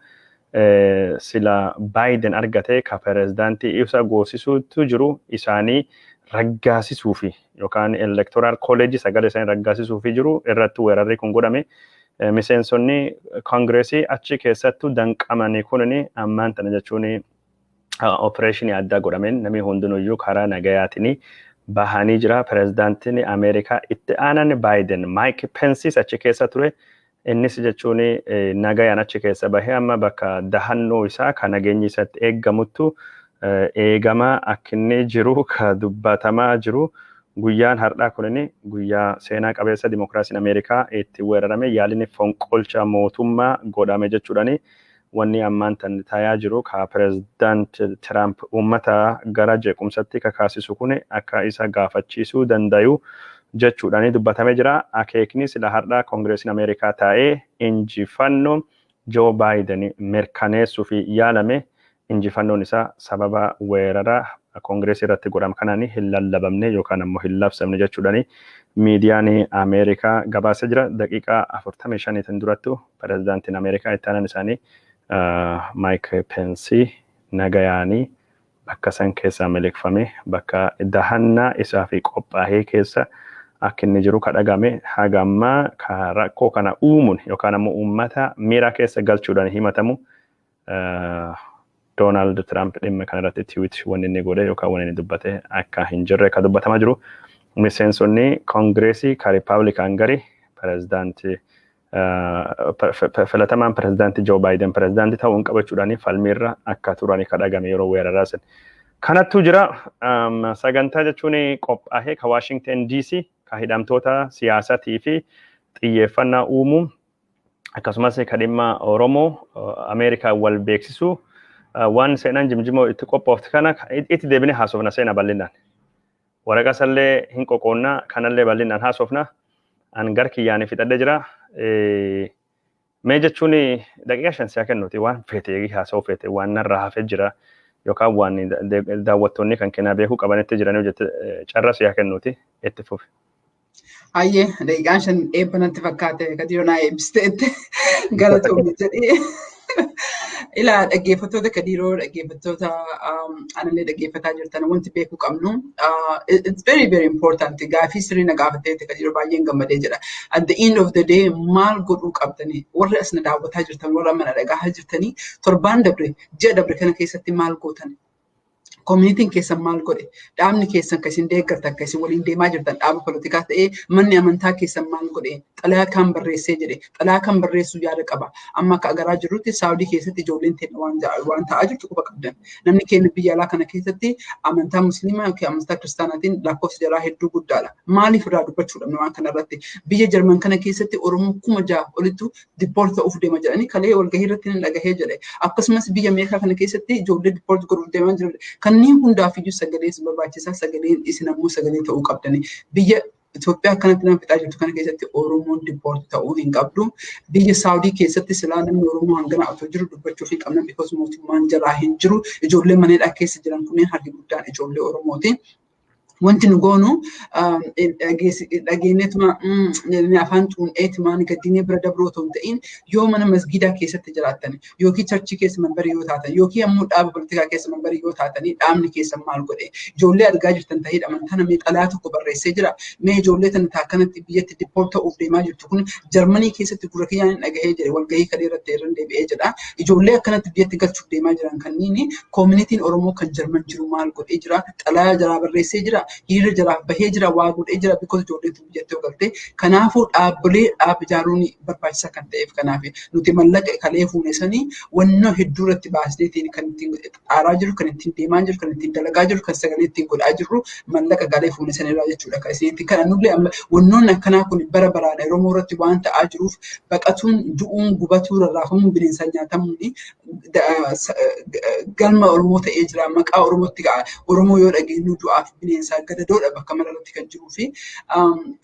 sila Baayiden argate ka pirezidaantii ibsa goosisuutu jiru isaanii raggaasisuu fi yookaan Electoral College sagalee isaanii raggaasisuu fi jiru irratti weerarri kun godhame. Miseensonni koongireesii achi keessattuu danqamanii kunini ammaan tana jechuun opereeshinii addaa godhameen namni hundinuyyuu karaa nagayaatiin bahanii jira. Pirezidaantiin Ameerikaa itti aanan Baayiden Maayik Pensis achi keessa ture. Innis jechuun nagayaan achi keessa bahee amma bakka dahannoo isaa kan nageenyi isatti eeggamuttu eegamaa akka inni jiru ka dubbatamaa jiru. Guyyaan har'aa kunin guyyaa seenaa qabeessa dimokiraasiin Ameerikaa itti weerarame, yaalini fonqolcha mootummaa godhame jechuudhani. Wanni ammaan tan tayaa jiru ka pirezidaant Tiraamp uummata gara jeequmsatti kakaasisu kun akka isa gaafachiisuu dandayu jechuudhani dubbatamee jira. Akeekni sila har'aa Koongireesiin Ameerikaa taa'ee injifannoo Joo Baayiden mirkaneessuu fi yaalame, injifannoon isaa sababa weerara koongireesii irratti godhame kanaan hin lallabamne yookaan ammoo hin labsamne jechuudhani miidiyaan Ameerikaa gabaasee jira. Daqiiqaa 45 durattu pirezidaantiin Ameerikaa itti aanan isaanii Maayik Pensii nagayaanii bakka san keessaa miliqfame, bakka dahannaa isaa fi qophaa'ee keessa akka inni jiru kadhagame. Haga ammaa ka rakkoo kana uumuun yookaan ammoo uummata miira keessa galchuudhaan himatamu Doonaald Tiraamp dhimma kanarratti tweet wanni inni godhe yookaan wanni inni dubbate akka hin jirre ka dubbatamaa jiru. Miseensonni koongireesii ka Rippaabilikaan gari pirezidaantii filatamaan pirezidaantii Joo Baayiden pirezidaantii ta'uun qabachuudhaan falmiirra akka turan ka dhagame yeroo weeraraa san. Kanattu jira. Sagantaa jechuun qophaa'ee ka Waashingten DC ka hidhamtoota siyaasatii fi xiyyeeffannaa uumuu, akkasumas ka dhimma Oromoo Ameerikaa wal beeksisuu waan seenaan jimjimoo itti qophoofte kana itti deebinee haasofna seenaa bal'inaan. Waraqaa sallee hin qoqoonnaa, kanallee bal'inaan haasofna. An gar kiyyaanii fixadhee jira. Mee jechuun daqiiqaa 5 si'a kennuuti, waan feete haasa'uu feete, waan narraa hafee jira yookaan waan daawwattoonni kan kennaa beekuu qabanitti jiranii hojjette, carra si'a kennuuti, itti fufi. Hayyee, daqiiqaan 5 eebba natti fakkaate, Kadiroo naa eebbisteetti, galatoomii jedhee. Ilaa, dhaggeeffattoota Kadiroo, dhaggeeffattoota anallee dhaggeeffataa jirtan, wanti beekuu qabnu it's very very important. Gaafii sirrii na gaafatteetti, Kadiroo, baay'een gammadee jira. At the end of the day maal godhuu qabdanii, warri as na daawwataa jirtan, warra mana dhagahaa jirtanii, torbaan dabre, ji'a dabre kana keessatti maal gootan? Communityn keessan maal godhe? Dhaabni keessan kan isin deeggartan, kan isin waliin deemaa jirtan dhaaba poolitikaa ta'ee, manni amantaa keessan maal godhe? Xalayaa kan barreessee jedhe, xalayaa kan barreessuu yaada qaba. Amma akka agaraa jirrutti Saawudii keessatti ijoolleen teenya waan ta'aa jirtu quba qabdan. Namni keenya biyya alaa kana keessatti amantaa Musliimaa yookiin amantaa Kiristaanaatiin lakkoofsi jaraa hedduu guddaadha. Maaliif irraa dubbachuu dhabne waan kana irratti? Biyya Jarman kana keessatti Oromoo 6,000 olittu deport ta'uuf deema jedhanii kalee walgahii irratti ni dhagahee jedhe. Akkasumas biyya Ameerikaa kana keessatti ijoollee deport godhuuf deemaa jiru. Kanneen hundaaf iyyuu sagalee isin barbaachisaa, sagaleen isin ammoo sagalee ta'uu qabdani. Biyya Itoophiyaa akkanatti nama fixaa jirtu kana keessatti Oromoon deport ta'uu hin qabdu. Biyya Saawudii keessatti silaa namni Oromoo hangana otoo jiru dubbachuu hin qabna, because mootummaan jalaa hin jiru. Ijoollee maneedhaa keessa jiran kunneen harki guddaan ijoollee Oromooti. Wanti nu goonu dhageenyeetuma afaan cuun'eetumaan gaddinee bira dabroo otoo hin ta'in, yoo mana masgiidaa keessatti jiraattan yookiin churchii keessa memberii yoo taatan yookiin ammoo dhaaba poolitikaa keessa memberii yoo taatanii, dhaabni keessan maal godhe? Ijoollee argaa jirtan ta'ee amantaa mee xalayaa tokko barreessee jira? Mee ijoollee tana akkanatti biyyatti deport ta'uuf deemaa jirtu kun, Jarmanii keessatti gurra kiyyaan hin dhagahee jedhe, walgahii kalee irratti irra deebi'ee jedha, ijoollee akkanatti biyyatti galchuuf deemaa jiran kanniini communityn Oromoo kan Jarman jiru maal godhee jira? Xalayaa jaraa barreessee jira? Hiriira jaraaf bahee jira? Waa godhee jira? Because ijoolleen tun biyyatti yoo galte, kanaafuu dhaabbilee dhaab ijaaruun barbaachisaa kan ta'eef kanaaf. Nuti mallaqa kalee fuune sanii wannoo hedduu irratti baasneetiin kan ittiin xaaraa jiru, kan ittiin deemaa jiru, kan ittiin dalagaa jiru, kan sagalee ittiin godhaa jirru mallaqa galee fuune sanirraa jechuudha. Kan isinitti kana nullee amma wannoonni akkanaa kun bara baraan Oromoo irratti waan ta'aa jiruuf, baqatuun, du'uun, gubatuu, rarraafamuun, bineensaan nyaatamuun galma Oromoo ta'ee jira. Maqaa Oromootti ga'a. Oromoo yoo dhageenyu du'aaf bineensaa gadadoodha bakka mara irratti kan jiruu fi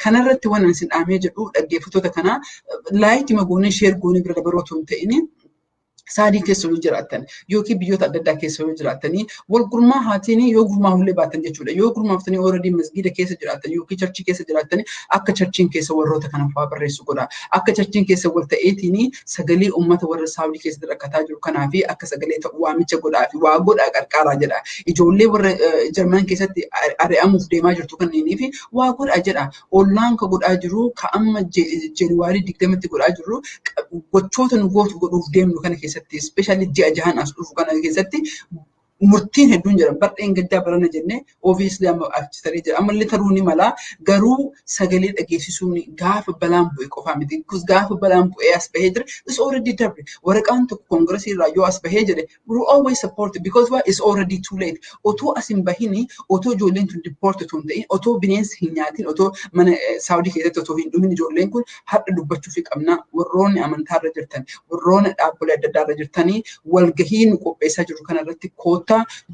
kanarratti waan isin dhaamee jedhu, dhaggeeffattoota kanaa, like goonee, share goonee bira dabaroo otoo hin ta'in, Saadii keessa yoo jiraattan yookiin biyyoota adda addaa keessa yoo jiraattanii, wal gurmaa haatiin yoo gurmaa'ullee baatan jechuudha. Yoo gurmaaftanii already masgiida keessa jiraattan yookiin churchii keessa jiraattan, akka churchiin keessa warroota kana fa'aa barreessu godha. Akka churchiin keessa wal ta'eetiin sagalee uummata warra Saawudii keessatti rakkataa jiru kanaa fi akka sagalee ta'u waamicha godhaa fi waa godhaa, qarqaaraa jedha. Ijoollee warra Jarman keessatti ari'amuuf deemaa jirtu kanneenii fi waa godhaa jedha. Ollaan ka godhaa jiru, ka amma January 20tti godhaa jirru, gochoota nu gootu godhuuf deemnu kana keessatti, especially ji'a 6n as dhufu kana keessatti, murtiin hedduun jira. Bardheen gaddaa barana jennee obviously amma achi taree jira. Ammallee taruu ni mala, garuu sagalee dhageessisuun gaafa balaan bu'e qofaa miti. Gaafa balaan bu'ee as bahee jira, it's already darbe. Waraqaan tokko Congressii irraa yoo as bahee jedhe, we always support it, because why? It's already too late. Otoo as hin bahini, otoo ijoolleen tun deport otoo hin ta'in, otoo bineensi hin nyaatin, otoo mana Saawudii keessatti otoo hin dhumin, ijoolleen kun har'a dubbachuu fi qabna. Warroonni amantaarra jirtan, warroonni dhaabbilee adda addaarra jirtanii, walgahii nu qopheessaa jiru kanarratti koottaa.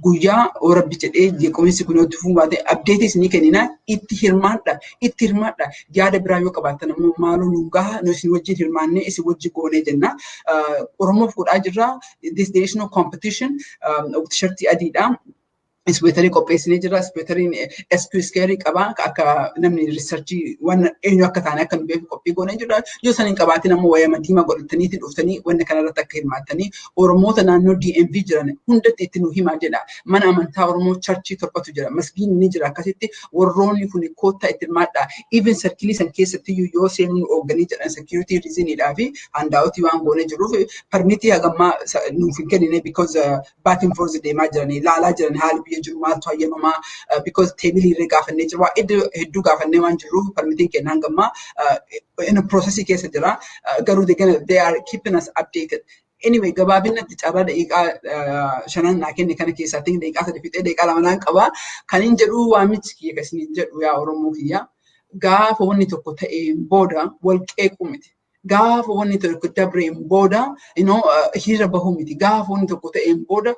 Guyyaa Rabbi jedhee jeequmsi kun yoo itti fufuu baate, updateii isinii kennina, itti hirmaadha, itti hirmaadha. Yaada biraa yoo qabaattan ammoo maaloo nu gaha, nu isin wajjin hirmaannee isin wajjin goonee jenna. Oromoof godhaa jirra. This, there is no competition. T-shirtii adiidha. Sweaterii qopheessinee jira. Sweateriin SQ square qaba. Akka namni researchii waan eenyu akka taane akka nu beeku qophii goonee jira. Yoo san hin qabaatin ammoo wayama diimaa godhataniitiin dhuftanii wanna kanarratti akka hirmaattanii Oromoota naannoo DMV jiran hundatti itti nu himaa jedha. Mana amantaa Oromoo churchii torbatu jira. Masgiinni ni jira. Akkasitti warroonni kun koottaa itti hirmaadha. Even circleii san keessatti yoo seenuu nu oogganii jedhan, security reasoniidhaa fi handoutii waan goonee jiruuf permitii hagammaa nuuf hin kennine, because back and forth deemaa jiranii ilaalaa jiran, haali biyya jiru maaltu hayyamamaa, because tableii irra gaafannee jiru, waa hedduu gaafannee waan jirruuf permitiin kenna hangammaa in a processii keessa jira, garuu they are keeping us updated. Anyway, gabaabinatti carraa daqiiqaa 5n naa kenne kana keessaatiin daqiiqaa 3 fixee daqiiqaa 2 naan qaba. Kan hin jedhu, waamichi kiyya kasiniin jedhu, yaa Oromoo kiyya, gaafa wanni tokko ta'een booda wal qeequu miti. Gaafa wanni tokko dabreen booda hiriira bahuu miti. Gaafa wanni tokko ta'een booda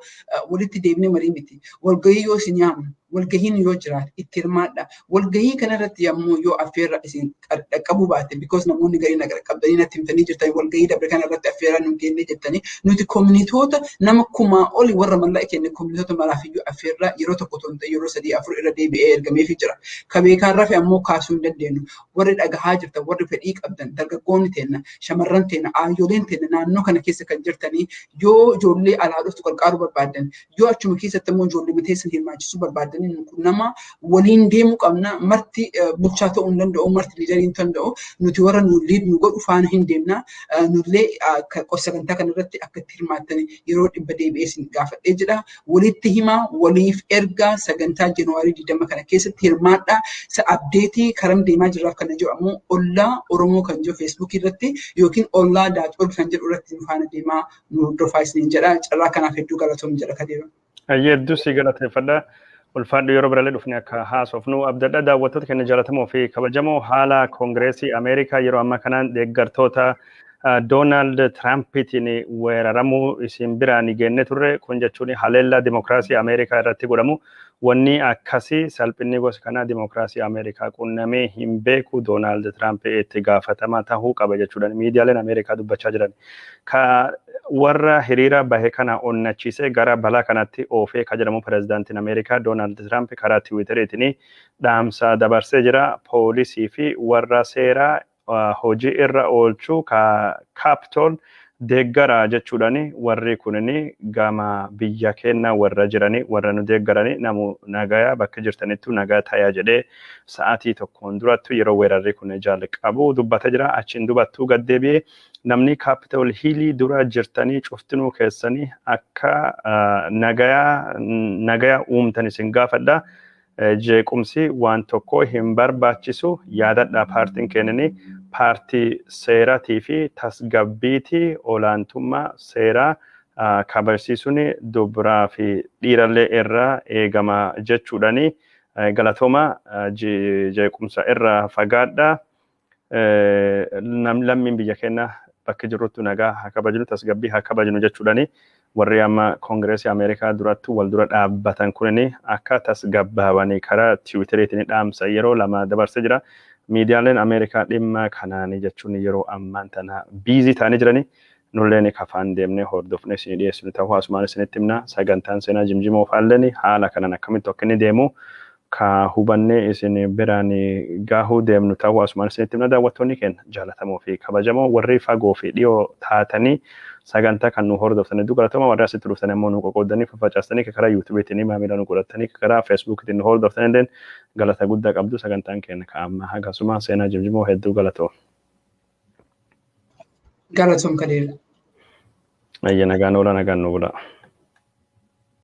walitti deebinee marii miti. Walgahii yoo isin yaamnu, walgahiin yoo jiraate itti hirmaadha. Walgahii kanarratti yommuu yoo affeerra isin dhaqqabuu baate, because namoonni gariin dhaqqabdanii natti himtanii jirtan, walgahii dabre kanarratti affeerraa nu kennee jettanii, nuti communitoota nama kumaa oli warra mallaqa kenne, communitoota maraafiyyuu affeerraa yeroo tokko otoo hin ta'in yeroo sadii afur irra deebi'ee ergameefii jira. Ka beekaan rafe ammoo kaasuu hin dandeenyu. Warri dhagahaa jirtan, warri fedhii qabdan, dargaggoonni teenna, shamarran teenna, aayyoleen teenna naannoo kana keessa kan jirtanii, yoo ijoollee alaa dhuftu qarqaaruu barbaaddan, yoo achuma keessatti immoo ijoollee mateessan hirmaachisuu barbaaddan Barbaadanii nu qunnama. Waliin deemuu qabna. Marti bulchaa ta'uu hin danda'u, marti leader hin danda'u. Nuti warra nu lead nu godhu faana hin deemna. Nullee sagantaa kanarratti akka itti hirmaattan yeroo 100 deebi'ee isin gaafadhee jedha. Walitti himaa, waliif ergaa, sagantaa January 20 kana keessatti hirmaadhaa. Update karam deemaa jirraaf kana jedhu ammoo Ollaa Oromoo kan jiru Feesbuukii irratti yookiin ollaa.org kan jedhu irratti nu faana deemaa, nu hordofaa isiniin jedha. Carraa kanaaf hedduu galatoom jedha, Kadeera. Hedduu si galateeffadha. Ulfaadhu, yeroo birallee dhufne akka haasofnu abdadha. Daawwattoota keenya jaallatamoo fi kabajamoo, haala Koongireesii Ameerikaa yeroo ammaa kanaan deeggartoota Doonaald Tiraampiitiin weeraramuu isin biraan geenne turre. Kun jechuun haleellaa dimokiraasii Ameerikaa irratti godhamu. Wanni akkasii, salphinni gosa kanaa dimokiraasii Ameerikaa qunnamee hin beeku, Doonaald Tiraamp itti gaafatamaa tahuu qaba jechuudhaan miidiyaaleen Ameerikaa dubbachaa jiran. Ka warra hiriira bahe kana onnachiisee gara balaa kanatti oofee ka jedhamu pirezidaantiin Ameerikaa Doonaald Tiraamp karaa Tiwiiteriitiin dhaamsa dabarsee jira. Poolisii fi warra seeraa hojii irra oolchuu ka Kaapitool deeggara jechuudhaan, warri kunini gama biyya keenya warra jiranii, warra nu deeggaranii, namu nagaya bakka jirtanittu nagaa tayaa jedhee sa'aatii tokkoon durattu yeroo weerarri kun jalqabu dubbatee jira. Achiin dubattuu gaddeebi'ee namni Kaapitool Hiilii dura jirtanii cuftinuu keessanii akka nagaya uumtan isin gaafadha. Jeequmsi waan tokko hin barbaachisu, yaadadha, paartiin kennini paartii seeratii fi tasgabbiitii, olaantummaa seeraa kabachiisuun dubaraa fi dhiirallee irraa eegama jechuudhani, galatooma, jeequmsa irraa fagaadha. Lammiin biyya keenya bakka jirrutti nagaa haa kabajnu, tasgabbii haa kabajnu jechuudhani, warri amma Koongireesii Ameerikaa duratti wal dura dhaabbatan kunini akka tasgabbaawanii karaa Tiwiiteriitiin dhaamsa yeroo lama dabarsee jira. Miidiyaaleen Ameerikaa dhimma kanaanii jechuun yeroo ammaan tana busy ta'anii jiranii, nulleen kafaan deemnee hordofnee isinii dhiyeessinu ta'uu asumaan isinitti himna. Sagantaan seenaa jimjimoo faalleen haala kanaan akkamitti akka inni deemu ka hubannee isin biraan gahuu deemnu ta'uu asumaan isinitti himna. Daawwattoonni keenya jaallatamoo fi kabajamoo, warri fagoo fi dhiyoo taatanii sagantaa kan nu hordoftan hedduu galatooma. Warri asitti dhuftan immoo nu qoqqoodanii faffacaastanii, karaa Yuutuubiitiin maamila nu godhatanii, karaa Feesbuukiitiin nu hordoftan illee galata guddaa qabdu. Sagantaan keenya ka amma akkasuma seenaa jimjimoo, hedduu galatooma. Galatoom, Kadeera. Ayya, nagaan oola, nagaan nu bulaa.